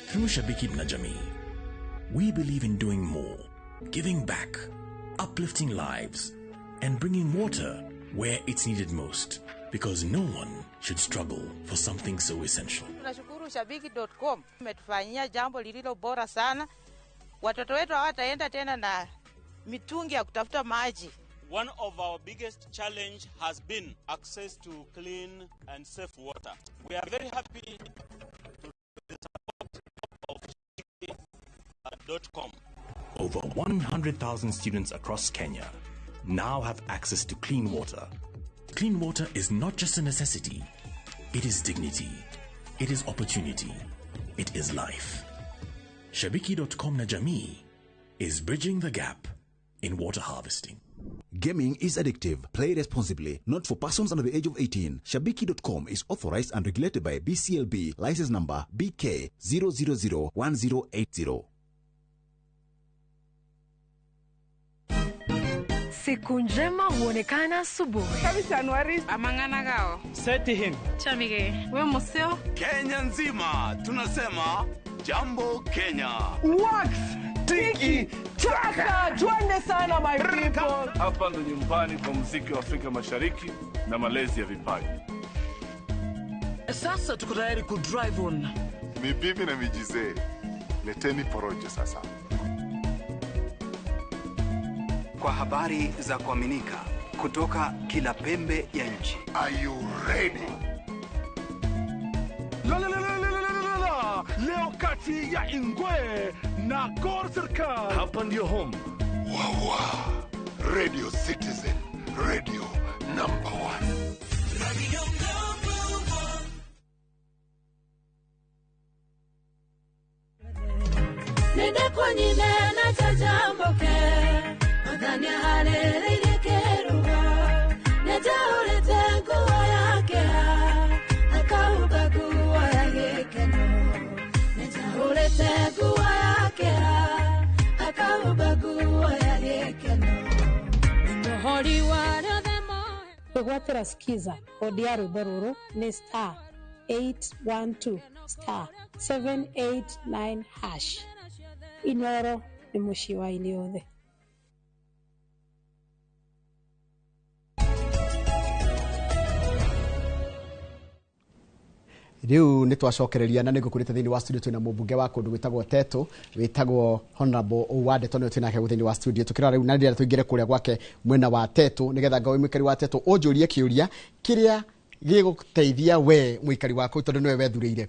Through Shabiki na Jamii, we believe in doing more, giving back, uplifting lives, and bringing water where it's needed most, because no one should struggle for something so essential. Tunashukuru Shabiki.com imetufanyia jambo lililo bora sana. Watoto wetu hawataenda tena na mitungi ya kutafuta maji. One of our biggest challenge has been access to clean and safe water. We are very happy to the support of shabiki.com. Over 100,000 students across Kenya now have access to clean water. Clean water is not just a necessity, it is dignity, it is opportunity, it is life. Shabiki.com na Jamii is bridging the gap in water harvesting. Gaming is addictive. Play responsibly. Not for persons under the age of 18. Shabiki.com is authorized and regulated by BCLB. License number BK 0001080. Siku njema huonekana asubuhi. Amang'ana Seti him. Chamige. We museo. Kenya nzima tunasema jambo Kenya. Wax tiki taka, twende sana my people. Hapa ndo nyumbani kwa muziki wa Afrika Mashariki na malezi ya vipaji. Sasa tuko tayari ku drive on. Ni bibi na mijizee, leteni porojo sasa. Kwa habari za kuaminika kutoka kila pembe ya nchi. Are you ready? La la la la la la la la. Leo kati ya Ingwe na Gor Serikal. Hapa ndio home. Wawa. Radio Citizen, radio number one. Nende kwa nyine na chajamboke Odhania harere kerugo Nejaurete nguo yake Akauba nguo ya gĩkeno Nejaurete nguo yake Akauba nguo ya gĩkeno Mũhori wa rĩothe moe Kwĩgwatĩra skiza kodi ya rwĩmbo rũrũ nĩ star 812 star 789 hash. Inoro nĩ mũciĩ wa aini othe. Riu nä twacokereria na nä ngå kå rä te thä inä wa studio twä na må mbunge wa kå ndå gwä tagwo Tetu wä Honorable Wandeto nä twä nake thä inä wa studio tå kä rora rä u na rä tå ingä re kå rä a gwake mwena wa Tetu nä getha ngawe må ikari wa Tetu å njå rie kä å ria kä rä a gä gå teithia we må ikari wa kå tondå nä we wethurä ire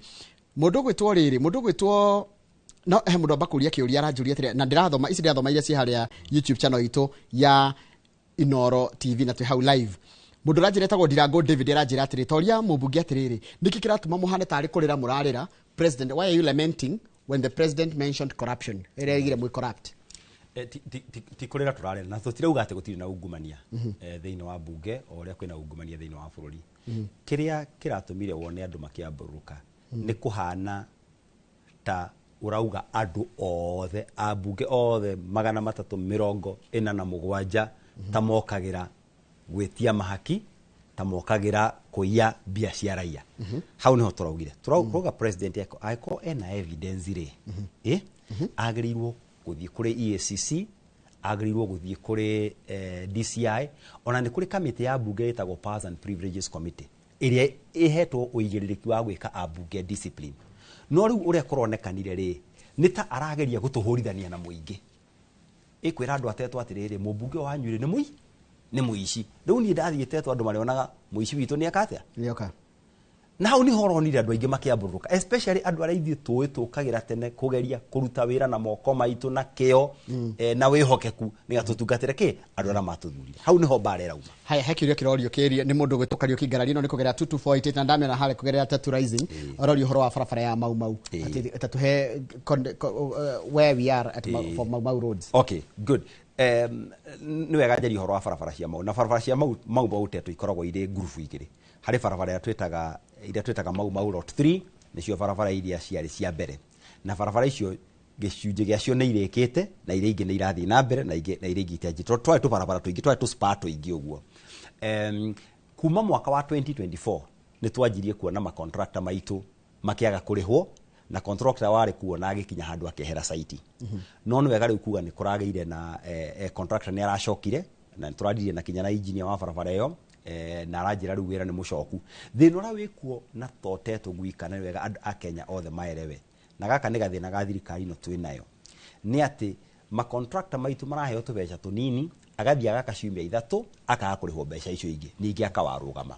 må ndå gwä two rä rä må ndå gwä two no he må ndå amba kå ria kä å ria aranjå ria atä na ndä rathoma ici ndä rathoma iria ciä harä a YouTube channel itå ya Inoro TV na twä hau live mundu ranjira etagwo Ndirango David aranjira atĩrĩ toria mũmbunge atĩrĩrĩ nĩkĩ kĩratũma mũhane tarĩ kũrĩra mũrarĩra president, why are you lamenting when the president mentioned corruption ĩrĩa ĩgire mwĩ corrupt? Ti kũrĩra tũrarĩra na tũtirauga atĩ gũtirĩ na ungumania thĩinĩ wa mbunge o ũrĩa kwĩna ungumania thĩinĩ wa bũrũri. Kĩrĩa kĩratũmire wone andũ makĩambũrũka nĩ kũhana ta ũrauga andũ othe ambunge othe 347 ta mokagĩra gwĩtia mahaki ta mokagĩra kũiya mbia cia raia. Hau niho tũraugire tũrauga president angĩkorwo ena evidence rĩ, agĩrĩirwo gũthiĩ kũrĩ EACC, agĩrĩirwo gũthiĩ kũrĩ DCI, ona nĩ kũrĩ kamĩtĩ ya mbunge ĩtagwo Powers and Privileges Committee ĩrĩa ĩhetwo ũigĩrĩrĩki wa gwĩka ambunge discipline. No rĩu ũrĩa kũronekanire rĩ nĩ ta arageria gũtũhũrithania na mũingĩ, ĩkwĩra andũ atetwo atĩrĩrĩ mũmbunge wanyu rĩ nĩ nĩ mũici. Rĩu niĩ ndathiĩ Tetwo andũ marĩonaga mũici witũ nĩ eka atĩa? Nĩoka. Na hau niho ũronire andũ aingĩ makĩambũrũka, especially andũ arĩa ithuĩ tũĩ tũkagĩra tene kũgeria kũruta wĩra na moko maitũ na kĩo na wĩhokeku nĩgetha tũtungatĩre kĩ andũ arĩa matũthurire. Hau niho mbara ĩrauma. Haya, he kĩũria kĩrorio kĩria nĩ mũndũ ũgwĩtwo Kariũki Ngarari no nĩ kũgerera 22488 na ndamĩona harĩa kũgerera Tetu Rising ũrorio ũhoro wa barabara ya Mau Mau atĩ tatũhe where we are at for Mau Mau roads. Okay, good. Nĩ wega njarie ũhoro wa barabara cia Mau na barabara cia Mau Mau Mau Tetu ikoragwo irĩ ngurubu igĩrĩ. Harĩ barabara iria twĩtaga Mau Mau Lot 3 nĩcio barabara iria ciarĩ cia mbere, na barabara icio gĩcunjĩ gĩacio nĩ irĩkĩte na iria ingĩ nĩ irathiĩ na mbere na iria ingĩ itianjĩte. Tondũ twarĩ tũbarabara tũingĩ, twarĩ tũspa tũingĩ ũguo. Kuma mwaka wa 2024 nĩ twanjirie kuona makontrakta maitũ makĩaga kũrĩhwo na contractor warĩ kuo na agĩkinya handũ akĩehera site. No nĩ wega rĩu kuga nĩ kũragĩire na contractor nĩ aracokire na nĩ na kinya na engineer wa barabara ĩyo na aranjĩra rĩu wĩra nĩ mũcoku. Thĩna ũrĩa wĩkuo na to Tetu gwika na wega andũ a Kenya othe maelewe, na gaka nĩ gathĩna ga thirikari ĩno twĩ nayo, nĩ atĩ makontrakta maitũ maraheo tũbeca tũnini agathiĩ agaka ciumia ithatũ akaga kũrĩhwo mbeca icio ingĩ ningĩ akawarũgama.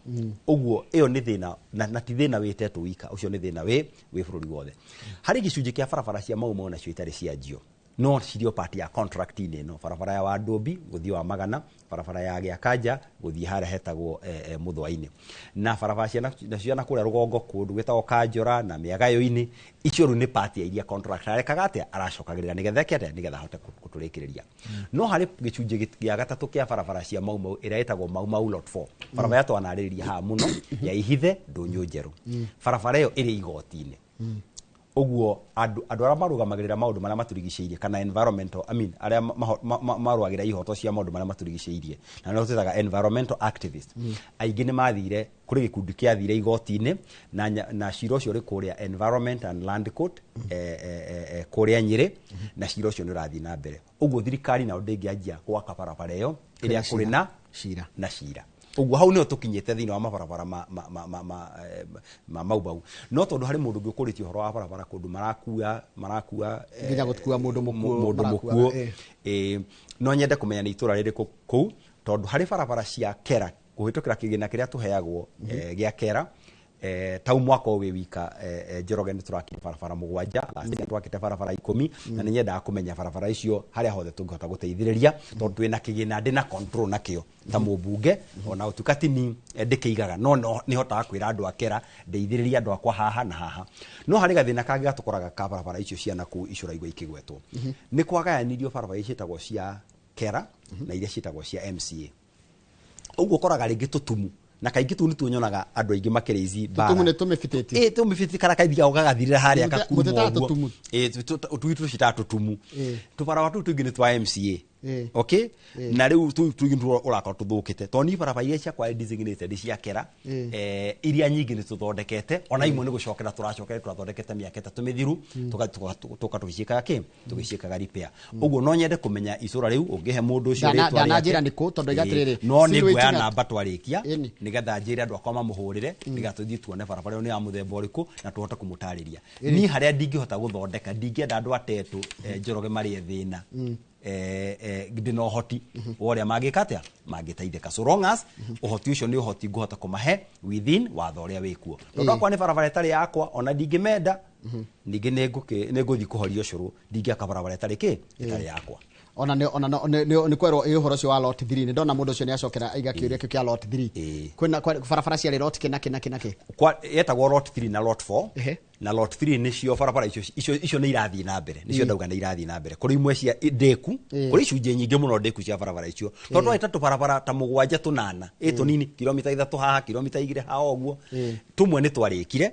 Ũguo ĩyo nĩ thĩna na ti thĩna wĩ Tetu wika, ũcio nĩ thĩna wĩ bũrũri wothe. Harĩ gĩcunjĩ kĩa barabara cia Mau Mau nacio itarĩ cianjio, No cirio part ya contract-inĩ ĩno, barabara ya Wandũmbi gũthiĩ wa Magana, barabara ya Gĩakanja gũthiĩ harĩa hetagwo Mũthũa-inĩ, na barabara cia na kũrĩa rũgongo kũndũ gwĩtagwo Kanjora na Mĩagayo-inĩ. Icio rĩu nĩ part ya iria contract arekaga atĩa, aracokagĩrĩra nĩgetha eke atĩa, nĩgetha ahote gũtũrĩkĩrĩria. No harĩ gĩcunjĩ gĩa gatatũ kĩa barabara cia Mau Mau ĩrĩa ĩtagwo Mau Mau Lot 4, barabara twanarĩrĩria haha mũno ya Ihithe Ndũnyũ Njerũ. Barabara ĩyo ĩrĩ igoti-inĩ. Ũguo andũ arĩa marũgamagĩrĩra maũndũ marĩa matũrigicĩirie kana environmental, I mean, arĩa marũagĩra ihoto cia maũndũ marĩa matũrigicĩirie, na nĩo twĩtaga environmental activist, aingĩ nĩ mathire kũrĩ gĩkundi kĩathire igoti-inĩ na cira ũcio ũrĩ kũrĩa Environment and Land Court, kũrĩa Nyĩrĩ, na cira ũcio nĩ ũrathiĩ na mbere. Ũguo thirikari nayo ndĩngĩanjia gwaka barabara ĩyo ĩrĩa kũrĩ na cira. Na cira. Ũguo hau nĩho tũkinyĩte thĩinĩ wa mabarabara ma Mau Mau. No tondũ harĩ mũndũ ũngĩ ũkũrĩtie ũhoro wa barabara kũndũ marakua nginya gũkua mũndũ mũkuũ, mũndũ mũkuũ. No nyende kũmenya nĩ itũra rĩrĩkũ kũu, tondũ harĩ barabara cia Kera kũhĩtũkĩra kĩgĩna kĩrĩa tũheagwo gĩa Kera, tau mwaka ũyũ wĩ wika Njoroge nĩ tũrakire barabara 7, last year twakĩte barabara 10, na nĩ nyendaga kũmenya barabara icio harĩa hothe tũngĩhota gũteithĩrĩria, tondũ twĩna kĩgĩna ndĩ na control nakĩo ta mũmbunge, ona gũtuĩka ti niĩ ndĩkĩigaga, no nĩ hotaga kwĩra andũ a Kera ndeithĩrĩria andũ akwa haha na haha. No harĩ gathĩna kangĩ gatũkoraga ka barabara icio cia nakũu icũraigua ikĩgwetwo, nĩ kwagayanirio barabara ici ciĩtagwo cia Kera na iria ciĩtagwo cia MCA. Ũguo ũkoraga rĩngĩ tũtumu, na kaingĩ tu nĩtuo nyonaga andũ aingĩ makĩrĩici mbara. Tũtumu nĩ tũmĩbitĩti. Tũmĩbitĩti kana kaithiaga gagathirĩra harĩa gakuruma Mũtetaga ũguo. tũtumu. Tũu tũcitaga tũtumu. Tũbarabara tũu tũingĩ nĩ twa MCA. Okay? Na rĩu tũu tũingĩ nĩtuo ũrakorwo tũthũkĩte. Tondũ niĩ barabara iria ciakwa designated cia Kera, iria nyingĩ nĩ tũthondekete, ona imwe nĩ gũcokera tũracokera tũrathondekete mĩaka 3 mĩthiru, tũka tũgĩciĩkaga kĩ? Tũgĩciĩkaga repair. Ũguo no nyende kũmenya itũra rĩu ũngĩhe mũndũ ũcio rĩtwa rĩake. Ndananjĩra nĩ kũ, tondũ igatĩrĩrĩ, No nĩ Silweti nguoya namba twarĩkia, nĩgetha njĩre andũ akwa mamũhũrĩre, nĩgetha tũthiĩ tuone barabara ĩyo nĩ ya mũthemba ũrĩkũ na tũhote kũmũtarĩria. Niĩ harĩa ndingĩhota gũthondeka, ndingĩenda andũ atetũ Njoroge marĩe thĩna. Ndĩna ũhoti wa ũrĩa mangĩka atĩa, mangĩteithĩka, so long as ũhoti ũcio nĩ ũhoti ngũhota kũmahe within watho ũrĩa wĩkuo. Tondũ akwa nĩ barabara ĩtarĩ yakwa, ona ndingĩmenda, ningĩ nĩ ngũthiĩ kũhoria ũcũrũ, ndingĩaka barabara ĩtarĩ kĩ, ĩtarĩ yakwa. Ona nĩ kwerwo ĩ ũhoro ũcio wa lot 3, nĩ ndona mũndũ ũcio nĩ acokera aiga kĩũria kĩu kĩa lot 3. Kwĩna barabara ciarĩ lot kĩ na kĩ na kĩ na kĩ? Yetagwo lot 3 na lot 4. Na lot 3 nĩcio barabara icio nĩ irathiĩ na mbere, nĩcio ndauga nĩ irathiĩ na mbere. Kũrĩ imwe cia ndĩku, kũrĩ icunjĩ nyingĩ mũno ndĩku cia barabara icio, tondũ twarĩ ta tũbarabara ta 7 8, tũnini, kilomita 3 haha, kilomita 2 haha ũguo, tũmwe nĩ twarĩkire.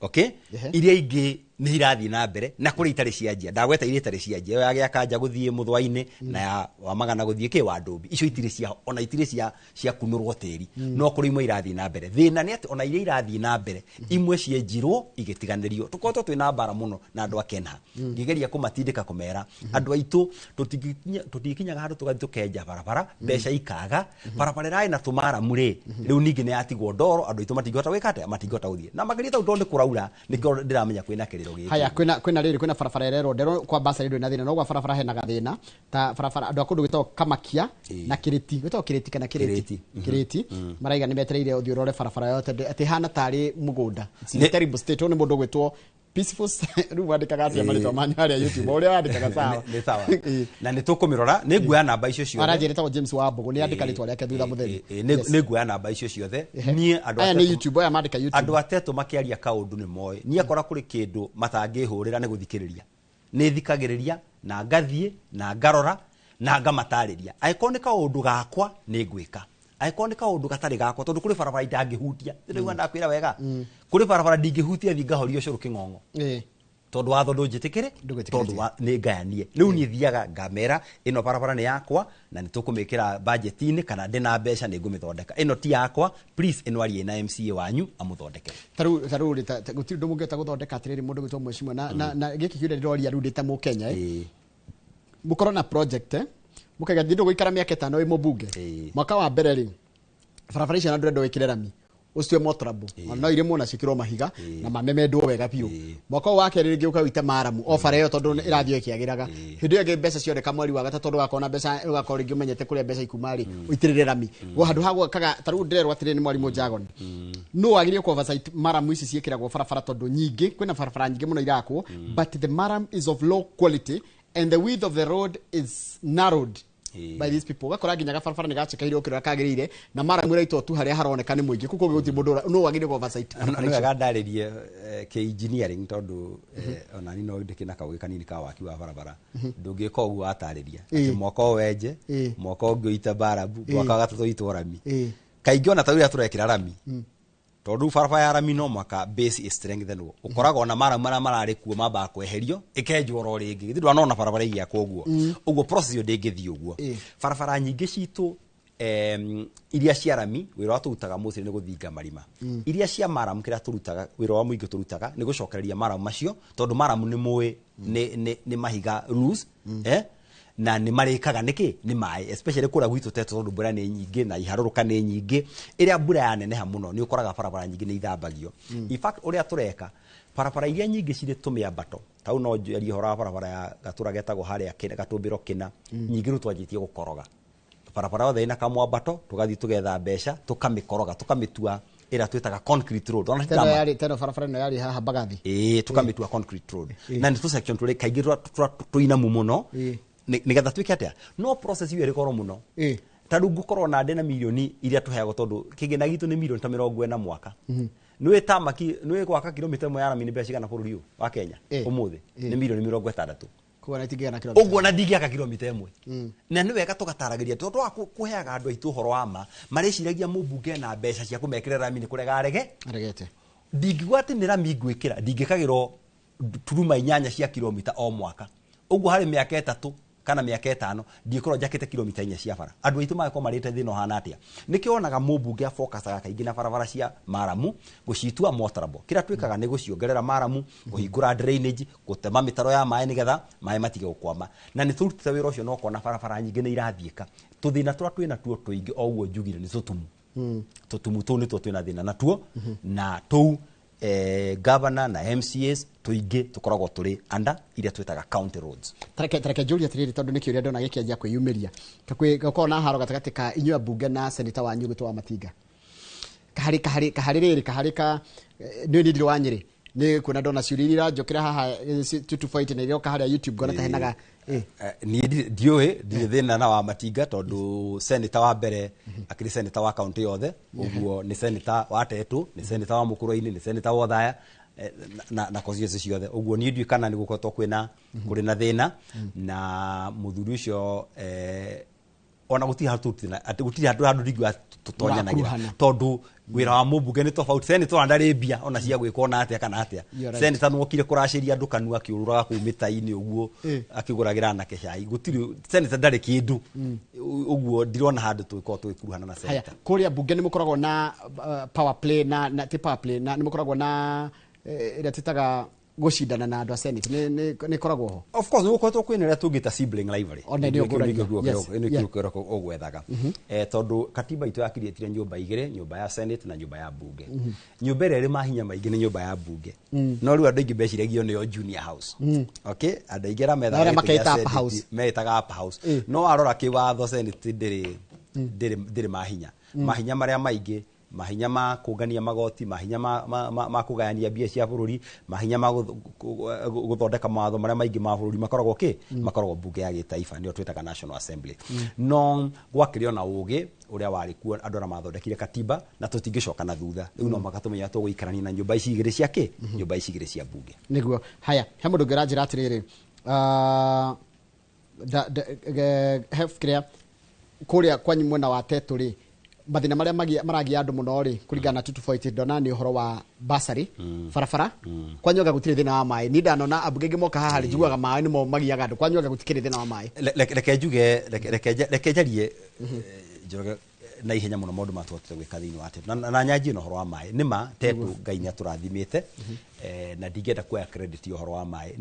Okay, iria ingĩ nĩ irathiĩ na mbere, na kũrĩ itarĩ cianjia. Ndagweta iria itarĩ cianjia, ĩyo ya Gĩakanja gũthiĩ Mũthũa-inĩ na ya Wamagana gũthiĩ kĩ Wandũmbi, icio itirĩ cia, ona itirĩ cia kunũrwo tĩri, no kũrĩ imwe irathiĩ na mbere. Thĩna nĩ atĩ ona iria irathiĩ na mbere, imwe cienjirwo igĩtiganĩrio. Tũkoretwo twĩna mbara mũno na andũ a Kenha, ngĩgeria kũmatindĩka kũmera andũ aitũ tũtingĩkinyaga handũ tũgathiĩ tũkenja barabara, mbeca ikaga, barabara ĩrarĩ na tũmaramu rĩ, rĩu ningĩ nĩ yatigwo ndoro, andũ aitũ matingĩhota gwĩka atĩa, matingĩhota gũthiĩ. Na makĩria tondũ nĩ kũraura, nĩkĩo ndĩramenya kwĩna kĩrĩro gĩkĩ. Haya, kwĩna rĩrĩ, kwĩna barabara ĩrerwo nderwo kwa basari ndũrĩ na thĩna, no gwa barabara hena gathĩna ta barabara andũ a kũndũ gwĩtagwo Kamakia na Kĩrĩti, gwĩtagwo Kĩrĩti kana Kĩrĩti, Kĩrĩti, maraiga nĩ metereire ũthiĩ ũrore barabara yothe atĩ ĩhana tarĩ mũgũnda. It's in terrible state. Ũyũ nĩ mũndũ ũgwĩtwo Peaceful, rĩu wandĩkaga atĩa marĩtwa manyu harĩa YouTube, ũrĩa wandĩkaga sawa. Nĩ sawa. Na nĩ tũkũmĩrora, nĩ nguoya namba icio ciothe. Aranjĩra etagwo James Wambũgũ, nĩ andĩka rĩtwa rĩake thutha mũtheri. Nĩ nguoya namba icio ciothe. Niĩ andũ Aya nĩ YouTube, aya mandĩka YouTube. Andũ atetũ makĩaria kaũndũ nĩ moĩ. Niĩ akora kũrĩ kĩndũ matangĩhũrĩra nĩ gũthikĩrĩria. Nĩ thikagĩrĩria na ngathiĩ na ngarora na ngamatarĩria. Angĩkorwo nĩ kaũndũ gakwa nĩ ngwĩka. Angĩkorwo nĩ kaũndũ gatarĩ gakwa, tondũ kũrĩ barabara itangĩhutia. Ndĩraigua ndakwĩra wega. Kũrĩ barabara ndingĩhutia thiĩ ngahoria ũcũrũ kĩng'ong'o. Tondũ watho ndũnjĩtĩkĩre, tondũ nĩ ngayanie. Rĩu niĩ thiaga ngamera ĩno barabara nĩ yakwa na nĩ tũkũmĩkĩra budget-inĩ, kana ndĩ na mbeca nĩ ngũmĩthondeka. Ĩno ti yakwa, please ĩno arie na MCA wanyu amũthondekere. Tarĩu gũtirĩ ũndũ mũngĩhota gũthondeka atĩrĩrĩ mũndũ gwĩtwo mheshimiwa, na gĩkĩ kĩũria ndĩroria rĩu ndĩ ta Mũkenya, mũkorwo na project, mũkaiga thiĩ ndũgũikara mĩaka 5 wĩ mũmbunge. Mwaka wa mbere rĩ, barabara icio na ndũrenda wĩkĩre rami, ũcitue motorable, no irĩmwo na ciĩkĩrwo mahiga na mamemendwo wega biũ. Mwaka ũyũ wa kerĩ rĩngĩ ũka ũite maramu o bara ĩyo tondũ ĩrathiĩ ĩkĩagĩraga. Hĩndĩ ĩyo ĩngĩ mbeca cioneka mweri wa gatatũ, tondũ ũgakorwo na mbeca, ũgakorwo rĩngĩ ũmenyete kũrĩa mbeca ikuma rĩ, ũitĩrĩre rami. Gwa handũ ha gwakaga, ta rĩu ndĩrerwo atĩrĩrĩ nĩ mwarimũ Jagon, nũ wagĩrĩire kũ oversight maramu ici ciĩkĩragwo barabara, tondũ nyingĩ kwĩna barabara nyingĩ mũno irakwo, but the maram is of low quality And the width of the road is narrowed by these people. Ũgakora nginya gabarabara nĩ gacekeire ũkĩrora kagĩrĩire na mara mũraitwo tu harĩa haroneka nĩ mũingĩ kũu kũngĩ gũtirĩ mũndũ no wagĩrĩire oversight. Nĩ wega ndarĩrie kĩ-engineering tondũ ona niĩ no ndĩkĩ na kaũgĩ kanini ka waki wa barabara. Ndũngĩka ũguo watarĩria atĩ mwaka ũyũ wenje, mwaka ũngĩ ũite mbarabu, mwaka wa gatatũ ũitwo rami. Kaingĩ ona ta ũrĩa tũrekĩra rami, tondũ barabara ya rami no mwaka base is strengthened, ũkoraga ona maramu marĩa mararĩ kuo mambaga kweherio ĩkenjwo oro rĩngĩ. Githĩ ndwanona barabara ĩgĩakwo ũguo? Ũguo process ĩyo ndĩngĩthiĩ ũguo. Barabara nyingĩ citũ iria cia rami, wĩra wa tũrutaga mostly nĩ gũthinga marima. Iria cia maramu, kĩrĩa tũrutaga, wĩra wa mũingĩ tũrutaga nĩ gũcokereria maramu macio, tondũ maramu nĩ mũĩ nĩ mahiga loose, na nĩ marĩkaga nĩkĩ nĩ maĩ, especially kũrĩa gwitũ Teto, tondũ mbura nĩ nyingĩ na iharũrũka nĩ nyingĩ. Ĩrĩa mbura yaneneha mũno nĩ ũkoraga barabara nyingĩ nĩ ithambagio. In fact, ũrĩa tũreka, barabara iria nyingĩ cirĩ tũmĩambato tau, no njarie ũhoro wa barabara ya gatũra getagwo harĩa Gatũmbĩro Kĩna, nyingĩ rĩu twanjĩtie gũkoroga barabara yothe ĩna kamwambato, tũgathiĩ tũgetha mbeca tũkamĩkoroga, tũkamĩtua ĩrĩa twĩtaga concrete road. Ona Teno yarĩ teno barabara ĩno yarĩ haha Mbagathi. Ĩĩ, tũkamĩtua concrete road na nĩ tũ section tũrĩ kaingĩ tũinamu mũno nĩgetha twĩke atĩa. No process ĩyo ĩrĩ goro mũno. Ta rĩu ngũkorwo na ndĩ na mirioni iria tũheagwo, tondũ kĩgĩna gitũ nĩ mirioni ta 40 mwaka. Nĩwĩ tamaki nĩwĩ gwaka kilomita 1 ya rami nĩ mbeca cigana bũrũri ũyũ wa Kenya ũmũthĩ? Nĩ mirioni 60. Koguo na itingĩgana kilomita. Ũguo na ndingĩaka kilomita 1. Na nĩ wega tũgataragĩria, tondũ wa kũheaga andũ aitũ ũhoro wa ma, marĩciragia mũmbunge na mbeca cia kũmekĩra rami nĩ kũrega arege. Aregete. Ndingiuga atĩ nĩ rami ngwĩkĩra, ndingĩkagĩrwo turuma 8 cia kilomita o mwaka. Ũguo harĩ mĩaka 3 kana mĩaka 5 ndingĩkorwo njakĩte kilomita 4 cia bara. Andũ aitũ magakorwo marĩte thĩna ũhana atĩa? Nĩkĩo wonaga mũmbunge afokacaga kaingĩ na barabara cia maramu gũcitua motorable. Kĩrĩa twĩkaga nĩ gũciongerera maramu, kũhingũra drainage, gũtema mĩtaro ya maĩ nĩgetha maĩ matige gũkwama. Na nĩ tũrutĩte wĩra ũcio na ũkona barabara nyingĩ nĩ irathiĩka. Tũthĩna tũrĩa twĩna tuo tũingĩ o ũguo njugire nĩ tũtumu. Tũtumu tũu nĩtuo twĩna thĩna natuo, na tũu governor na MCAs tũingĩ tũkoragwo tũrĩ under iria twĩtaga county roads. Tareke njũrie atĩrĩrĩ, tondũ nĩ kĩũria ndona gĩkĩanjia kwĩyumĩria. Gakorwo na haro gatagatĩ ka inyuĩ ambunge na seneta wanyu gwĩtwo wa Matinga. Kaharĩ kaharĩ kaharĩ rĩrĩ kaharĩ ka nĩ nĩ ndirĩ wa Nyĩrĩ. Nĩ kuona ndona ciũria iria iranjũkĩra haha 224 na iroka harĩa YouTube ngona ta henaga. Niĩ ndiũĩ, ndirĩ thĩna na wa Matinga, tondũ senator wa mbere akĩrĩ senator wa kaunti yothe. Ũguo nĩ senator wa Tetu, nĩ senator wa Mũkũrwe-inĩ, nĩ senator wa Othaya na constituency ciothe. Ũguo niĩ ndiũĩ kana nĩ gũkoretwo kwĩna kũrĩ na thĩna na mũthuri ũcio. Ona gũtirĩ handũ tũrutithana- atĩ gũtirĩ handũ ndingiuga tũtonyanagĩra, Mũrakuruhana. tondũ wĩra wa mũmbunge nĩ tofauti. Senator ona ndarĩ mbia ona cia gwĩka ona atĩa kana atĩa. You're right. Senator nĩwokire kũracĩria andũ kanua akĩũrũraga kũu mĩta-inĩ ũguo akĩgũragĩra anake cai. Gũtirĩ, senator ndarĩ kĩndũ. Ũguo ndirona handũ tũgĩkorwo tũgĩkuruhana na Haya, senator. kũrĩa mbunge nĩ mũkoragwo na power play na ti power play, na nĩ mũkoragwo na ĩrĩa twĩtaga gũcindana na andũ a Senate, nĩ ĩkoragwo ho? Of course, nĩgũkoretwo kwĩna ĩrĩa tũngĩta sibling rivalry. Ona nĩ ũngũragia. Yes, yeah. Nĩkĩo ũgwethaga. Tondũ katiba itũ yakiriĩtire nyũmba igĩrĩ, nyũmba ya Senate na nyũmba ya bunge. Nyũmba ĩrĩa ĩrĩ mahinya maingĩ nĩ nyũmba ya bunge, no rĩu andũ aingĩ meciragia nĩyo junior house. Okay, andũ aingĩ arĩa methaga Na arĩa gĩtĩ gĩa makeita upper Senate house. metaga upper house. No warora kĩwatho, Senate ndĩrĩ mahinya. Mahinya marĩa maingĩ, mahinya ma kũngania magoti, mahinya ma kũgayania mbia cia bũrũri, mahinya ma gũthondeka mawatho marĩa maingĩ ma bũrũri makoragwo kĩ makoragwo mbunge ya gĩtaifa, nĩyo twĩtaga National Assembly. No gwakĩrĩ ona ũgĩ ũrĩa warĩ kuo andũ arĩa mathondekire katiba, na tũtingĩcoka na thutha. Rĩu no mũhaka tũmenye tũgũikarania na nyũmba ici igĩrĩ cia kĩ nyũmba ici igĩrĩ cia mbunge. Nĩguo. Haya, he mũndũ ũngĩ ũranjĩra atĩrĩrĩ, he kĩrĩa kũrĩa kwanyu mwena wa Tetu rĩ, mathĩna marĩa maragia andũ mũno rĩ, kũringana na 224 ndona nĩ ũhoro wa basarĩ, barabara. Kwanyu anga gũtirĩ thĩna wa maĩ? Niĩ ndanona ambunge aingĩ moka haha rĩ, njiguaga maĩ nĩmo magiaga andũ. Kwanyu anga gũtikĩrĩ thĩna wa maĩ? Reke njuge, reke njarie Njoroge na ihenya mũno maũndũ matũhotete gwĩka thĩinĩ wa Tetu na nyanjie na ũhoro wa maĩ. Nĩ ma Tetu Ngai nĩ atũrathimĩte, na ndingĩenda kuoya credit ya ũhoro wa maĩ.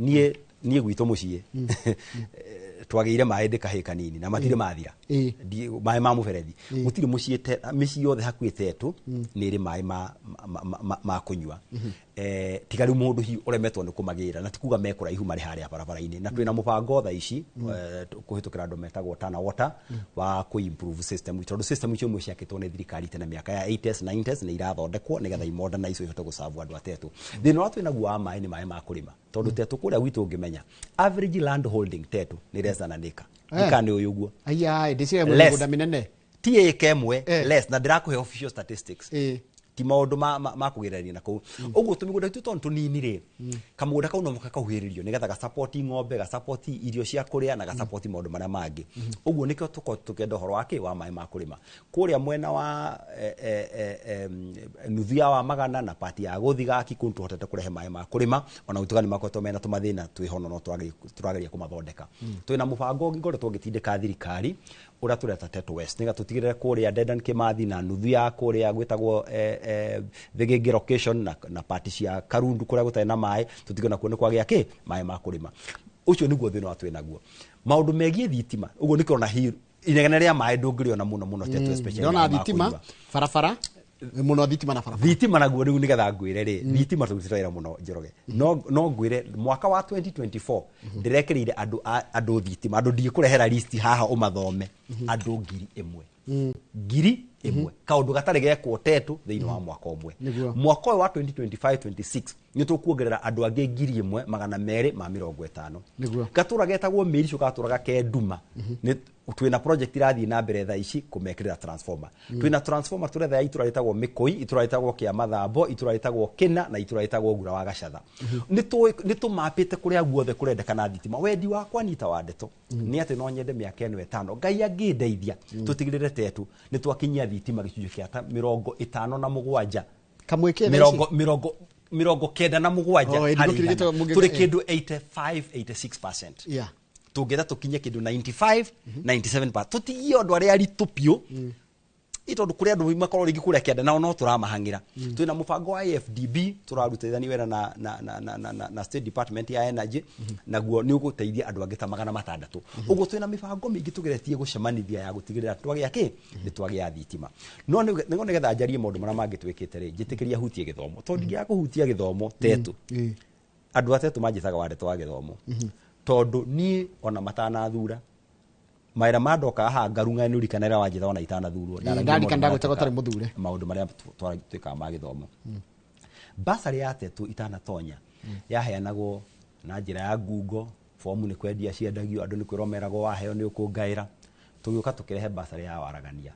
Niĩ gwitũ mũciĩ twagĩire maĩ ndĩ kahĩĩ kanini na matirĩ mathira. Maĩ ma mũberethi. Gũtirĩ mũciĩ mĩciĩ yothe hakuhĩ Tetu nĩ ĩrĩ maĩ ma kũnyua. Tiga rĩu mũndũ hihi ũremetwo nĩ kũmagĩra na tikuga me kũraihu marĩ harĩa barabara-inĩ, na twĩna mũbango thaa ici kũhĩtũkĩra andũ metagwo Tana Water wa kũ improve system, tondũ system icio imwe ciakĩtwo nĩ thirikari tene mĩaka ya 80s, 90s, nĩ irathondekwo nĩgetha imodernize ihote gũcabu andũ atetũ. Thĩna ũrĩa twĩnaguo wa maĩ nĩ maĩ ma kũrĩma, tondũ Tetũ kũrĩa gwitũ ũngĩmenya average land holding Tetũ nĩ less than an acre. Ika nĩ ũyũ ũguo. Aya ndĩciria Less. mũgũnda mĩnene. Ti ĩka ĩmwe less, na ndĩrakũhe official statistics, ti maũndũ ma kũgerania na kũu ũguo. Tũmĩgũnda itũ tondũ tũnini rĩ, kamũgũnda kau no mũhaka kahuhĩrĩrio nĩgetha gacapoti ng'ombe, gacapoti irio cia kũrĩa, na gacapoti maũndũ marĩa mangĩ. Ũguo nĩkĩo tũkorwo tũkĩenda ũhoro wa kĩ wa maĩ ma kũrĩma kũrĩa mwena wa nuthu ya wa Magana na pati ya Gũthigaki, kũu tũhotete kũrehe maĩ ma kũrĩma, ona gũtuĩka nĩ makoretwo mena tũmathĩna twĩho, no tũrageria kũmathondeka. Twĩna mũbango ũngĩ ngoretwo ngĩtindĩka thirikari ũrĩa tũreta Tetu West, nĩgetha tũtigĩrĩre kũrĩa Dedan Kimathi na nuthu ya kũrĩa gwĩtagwo Thĩgĩngĩ location na pati cia Karundu kũrĩa gũtarĩ na maĩ, tũtige nakuo nĩ kwagĩa kĩ maĩ ma kũrĩma. Ũcio nĩguo thĩna ũrĩa twĩnaguo. Maũndũ megiĩ thitima, ũguo nĩkĩo ona hihi inegene rĩa maĩ ndũngĩrĩona mũno mũno Tetu, especially Ndĩrona maĩ ma thitima, kũnyua. Barabara mũno, thitima na barabara. Thitima naguo rĩu nĩgetha ngwĩre rĩ, thitima tũrutĩte wĩra mũno, Njoroge. No ngwĩre mwaka wa 2024 ndĩrekĩrĩire andũ thitima, andũ ndigĩkũrehera list haha ũmathome, andũ 1,000. 1,000, kaũndũ gatarĩ gekwo Tetũ thĩinĩ wa mwaka ũmwe. Mwaka ũyũ wa 2025 26 nĩ tũkuongerera andũ angĩ 1,250. Gatũra getagwo Mĩricũ, gatũraga ke nduma, nĩ twĩna project irathiĩ na mbere thaa ici kũmekĩrĩra transformer. Twĩna transformer tũretha ya itũra rĩtagwo Mĩkũi, itũra rĩtagwo Kĩa Mathambo, itũra rĩtagwo Kĩna na itũra rĩtagwo Ngura wa Gacatha. Nĩ tũmapĩte kũrĩa guothe kũrendekana thitima. Wendi wakwa nita wa ndeto nĩ atĩ no nyende mĩaka ĩno 5 Ngai angĩndeithia tũtigĩrĩre Tetũ nĩ twakinyia thitima gĩcunjĩ kĩa ta 57. Kamweke thaa ici? 97 Oh, harĩ ndĩgũkĩrĩte igana. Tũrĩ kĩndũ 85 86%. Tũngĩenda tũkinye kĩndũ 95 97, tũtigie andũ arĩa aritũ biũ, ĩ tondũ kũrĩ andũ makorwo rĩngĩ kũrĩa kĩanda nao no tũramahang'ĩra. Twĩna mũbango wa AFDB tũrarutithania wĩra na State Department ya Energy, naguo nĩ ũgũteithia andũ angĩ ta 600. Ũguo twĩna mĩbango mĩingĩ tũgeretie gũcemanithia ya gũtigĩrĩra twagĩa kĩ nĩ twagĩa thitima. No nĩguo nĩgetha njarie maũndũ marĩa mangĩ twĩkĩte rĩ, njĩtĩkĩria hutie gĩthomo, tondũ ndingĩaga kũhutia gĩthomo Tetũ. Andũ a Tetũ manjĩtaga wa ndeto wa gĩthomo, tondũ niĩ ona matanathura mawĩra ma ndoka haha ngarung'a nĩ ũrikana rĩrĩa wanjĩta ona itanathurwo. Ndaragia Ndarikana maũndũ marĩa ndagwĩtaga ũtarĩ mũthure. Maũndũ marĩa twĩkaga ma gĩthomo. Basarĩ ya Tetũ itanatonya yaheanagwo na njĩra ya ngungo, bomu nĩ kwendia ciendagio, andũ nĩ kwĩrwo meragwo waheo nĩ ũkũngaĩra. Tũgĩũka tũkĩrehe basarĩ ya waragania.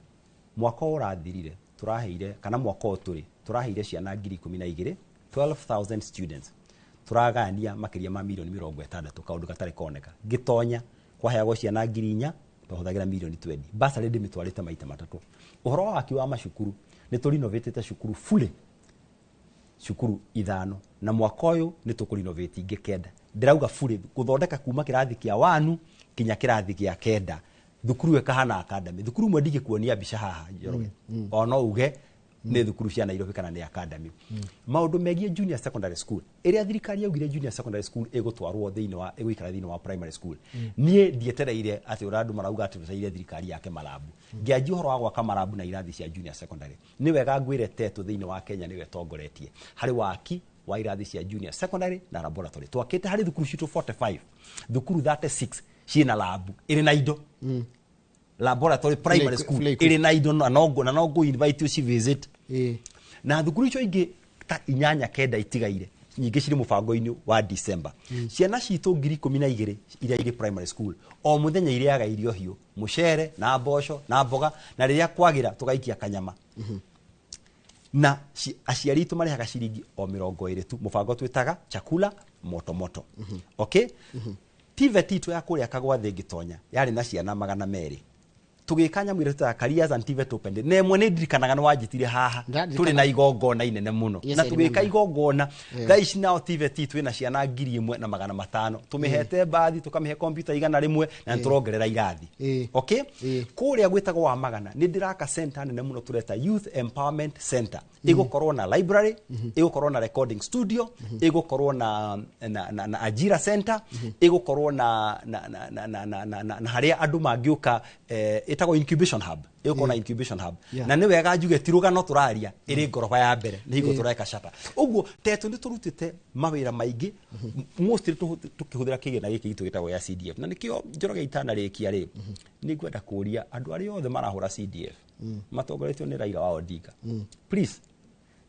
Mwaka ũyũ ũrathirire tũraheire, kana mwaka ũyũ tũrĩ tũraheire ciana 12,000, 12,000 students, tũragania makĩria ma mirioni 60, kaũndũ gatarĩ koneka. Ngĩtonya kwaheagwo ciana 4,000, twahũthagĩra mirioni 20. Basarĩ ndĩmĩtwarĩte maita matatũ. Ũhoro wa waki wa macukuru, nĩ tũrinovatĩte cukuru fully, cukuru ithano, na mwaka ũyũ nĩ tũkũrinovate ingĩ 9. Ndĩrauga fully gũthondeka kuma kĩrathi kĩa wanu kinya kĩrathi gĩa kenda, thukuru ĩkahana academy. Thukuru imwe ndingĩkuonia mbica haha, Njoroge, o no uge nĩ thukuru cia Nairobi kana nĩ academy. Maũndũ megiĩ junior secondary school, ĩrĩa thirikari yaugire junior secondary school ĩgũtwarwo thĩinĩ wa ĩgũikara thĩinĩ wa primary school, niĩ ndietereire atĩ ũrĩa andũ marauga atĩ twetereire thirikari yake marabu. Ngĩanjia ũhoro wa gwaka marabu na irathi cia junior secondary. Nĩ wega ngwĩre Tetũ thĩinĩ wa Kenya nĩwe ĩtongoretie harĩ waki wa irathi cia junior secondary na laboratory. Twakĩte harĩ thukuru citũ 45, thukuru 36 ciĩna labu ĩrĩ na indo, laboratory primary school Fully equipped. ĩrĩ na indo, na no ngũ invite you visit. Na thukuru icio ingĩ ta 8 9 itigaire, nyingĩ cirĩ mũbango-inĩ wa December. Ciana citũ 12,000 iria irĩ primary school o mũthenya irĩaga irio hiũ, mũcere na mboco na mboga, na rĩrĩa kwagĩra tũgaikia kanyama, na aciari aitũ marĩhaga ciringi o 20 tu, mũbango twĩtaga chakula moto moto. Okay, TVET itũ ya kũrĩa Kagwathĩ ngĩtonya yarĩ na ciana 200. Tũgĩka nyamũ ĩrĩa twĩtaga Careers and TVET Open Day, na ĩmwe nĩ ndirikanaga nĩ wanjĩtire haha Ndirikana. tũrĩ na igongona inene mũno. Yes, Na I tũgĩka remember. igongona. Thaa ici nao TVET twĩna ciana 1,500, tũmĩhete mbathi, tũkamĩhe kompiuta 100, na nĩ tũrongerera irathi. Okay, kũrĩa gwĩtagwo wa Magana nĩ ndĩraka center nene mũno tũreta Youth Empowerment Center. Ĩgũkorwo na library, ĩgũkorwo na recording studio, ĩgũkorwo na ajira center, ĩgũkorwo na harĩa andũ mangĩũka, Ĩtagwo incubation hub, ĩgũkorwo na incubation hub. Na nĩ wega njuge ti rũgano tũraria, ĩrĩ ngoroba ya mbere nĩ hingo tũreka shata. Ũguo Tetũ nĩ tũrutĩte mawĩra maingĩ, mostly tũkĩhũthĩra kĩgĩna gĩkĩ gitũ gĩtagwo ya CDF. Na nĩkĩo Njoroge itanarĩkia rĩ, nĩ ngwenda kũria andũ arĩa othe marahũra CDF matongoretio nĩ Raila wa Odinga, please,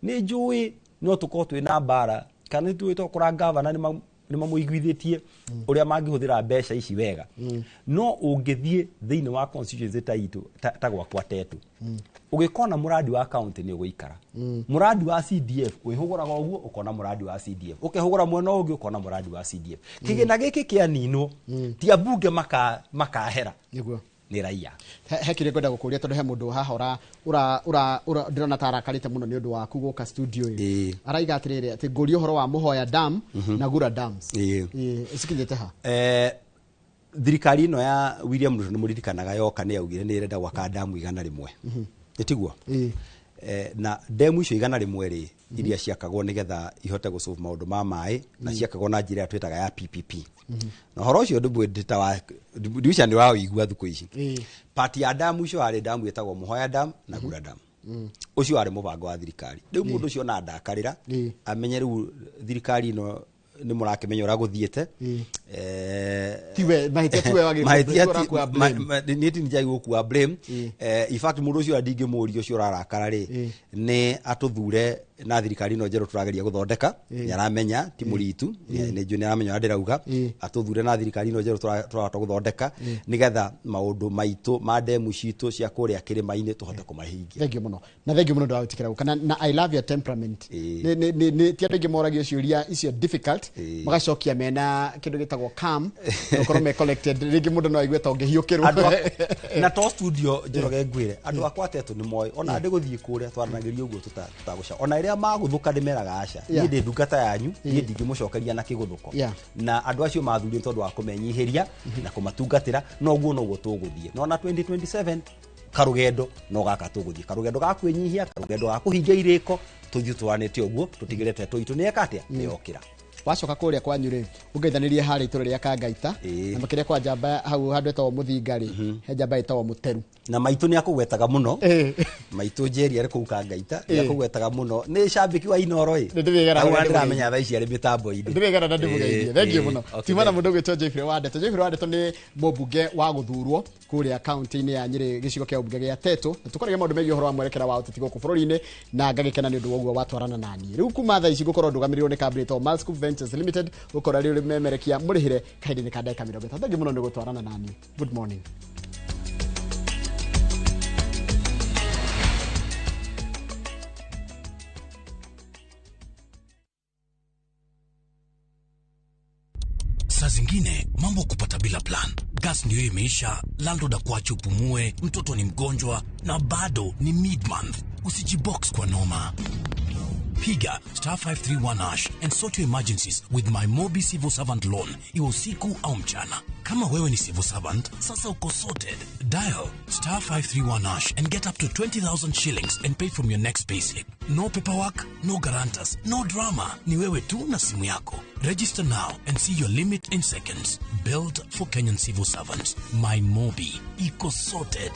nĩ njũĩ no tũkorwo twĩ na mbara kana nĩ tũĩ tokora gavana nĩ mamũiguithĩtie ũrĩa mangĩhũthĩra mbeca ici wega, no ũngĩthiĩ thĩinĩ wa constituency ta itũ ta gwakwa Tetũ, ũgĩkona mũrandi wa county nĩ ũgũikara. Mũrandi wa CDF wĩhũgũraga ũguo ũkona mũrandi wa CDF, ũkehũgũra mwena ũngĩ ũkona mũrandi wa CDF. Kĩgĩna gĩkĩ kĩaninwo ti ambunge makahera, nĩguo nĩ raia. He kĩrĩa ngwenda gũkũria, tondũ he mũndũ haha ũra ũra ũra ndĩrona ta arakarĩte mũno nĩ ũndũ waku gũka studio ĩ. Araiga atĩrĩrĩ, atĩ ngũrie ũhoro wa Mũhoya Dam na Gura Dams. Ĩĩ, cikinyĩte ha? Thirikari ĩno ya William Ruto nĩ mũririkanaga yoka nĩ yaugire nĩ ĩrenda gwaka damu 100, nĩ tiguo? Na demu icio 100 rĩ, iria ciakagwo nĩgetha ihote gũsolve maũndũ ma maĩ, na ciakagwo na njĩra ĩrĩa twĩtaga ya PPP. Na ũhoro ũcio ndiuca nĩ ũrawĩigua thikũ ici. Part ya damu icio harĩ damu ĩtagwo Mũhoya Dam na Gura Dam. Ũcio warĩ mũbango wa thirikari. Rĩu mũndũ ũcio ona ndakarĩra, amenye rĩu thirikari ĩno nĩ mũrakĩmenya ũrĩa gũthiĩte. Tiwe mahĩtia, tiwe wagĩrĩirwo Mahĩtia ũrakua blame. Niĩ ti njagi gũkua blame. In fact, mũndũ ũcio ndingĩmũria ũcio ũrarakara rĩ, nĩ atũthure na thirikari ĩno njerũ tũrageria gũthondeka. Nĩ aramenya ti mũritu, nĩ njũĩ nĩ aramenya ũrĩa ndĩrauga. Atũthure na thirikari ĩno njerũ tũrahota gũthondeka, nĩgetha maũndũ maitũ ma demu citũ cia kũrĩa kĩrĩma-inĩ tũhote kũmahingia. Thank you mũno, na thank you mũno ndwagĩtĩkĩra gũka na I love your temperament. Nĩ ti andũ aingĩ moragio ciũria icio difficult magacokia mena kĩndũ gĩtagwo calm, gũkorwo me collected. Rĩngĩ mũndũ no aigue ta ũngĩhiũkĩrwo. Na to studio, Njoroge, ngwĩre andũ akwa Tetũ nĩ moĩ ona ndĩ gũthiĩ kũrĩa twaranagĩria ũguo tũtagũca, ona rĩrĩa magũthũka ndĩmeraga aca, niĩ ndĩ ndungata yanyu, niĩ ndingĩmũcokeria na kĩgũthũko. Na andũ acio mathurire tondũ wa kũmenyihĩria na kũmatungatĩra, noguo noguo tũgũthiĩ. No na 2027 karũgendo no gaka tũgũthiĩ, karũgendo ga kwĩnyihia, karũgendo ga kũhingia irĩko, tũthiĩ tũranĩte ũguo tũtigĩrĩre Tetũ itũ nĩ eka atĩa, nĩ yokĩra. Wacoka kũrĩa kwanyu rĩ, ũngeithanĩrie harĩa itũra rĩa Kangaita, na makĩria kwa njamba hau handũ hetagwo Mũthinga rĩ, he njamba ĩtagwo Mũteru. Na maitũ nĩ akũgwetaga mũno, maitũ Njeri arĩ kũu Kangaita, nĩ akũgwetaga mũno, nĩ cambĩki wa Inoro ĩ. Nĩ ndĩrĩgera Hau na ndĩramenya thaa ici arĩ mĩtambo-inĩ. Ndĩrĩgera na ndĩmũgeithie. Thank you mũno. Okay, Tiuma na thank mũndũ ũgwĩtwo Geoffrey Wandeto. Geoffrey Wandeto nĩ mũmbunge wa gũthurwo kũrĩa kaunti-inĩ ya Nyĩrĩ, gĩcigo kĩa ũmbunge gĩa Tetũ, na tũkoragia maũndũ megiĩ ũhoro wa mwerekera wa ũteti gũkũ bũrũri-inĩ, na ngagĩkena nĩ ũndũ wa ũguo watwarana naniĩ. Rĩu kuma thaa ici ngũkorwo ndũgamĩrĩirwo nĩ kambuni ĩtagwo Malscoop Ventures Limited, gũkorwo rĩu memerekia mũrĩhĩre kahinda-inĩ ka ndagĩka 30. Thank you mũno nĩ gũtwarana naniĩ. Good morning. Saa zingine mambo kupata bila plan. Gas ndio imeisha, landlord akuache upumue, mtoto ni mgonjwa na bado ni mid-month. Usijibox kwa noma. Piga *531# and sort your emergencies with my Mobi Civil Servant Loan, iwe usiku au mchana. Kama wewe ni civil servant, sasa uko sorted. Dial *531# and get up to 20,000 shillings and pay from your next payslip. No paperwork, no guarantors, no drama. Ni wewe tu na simu yako. Register now and see your limit in seconds. Built for Kenyan civil servants. My Mobi. Iko sorted.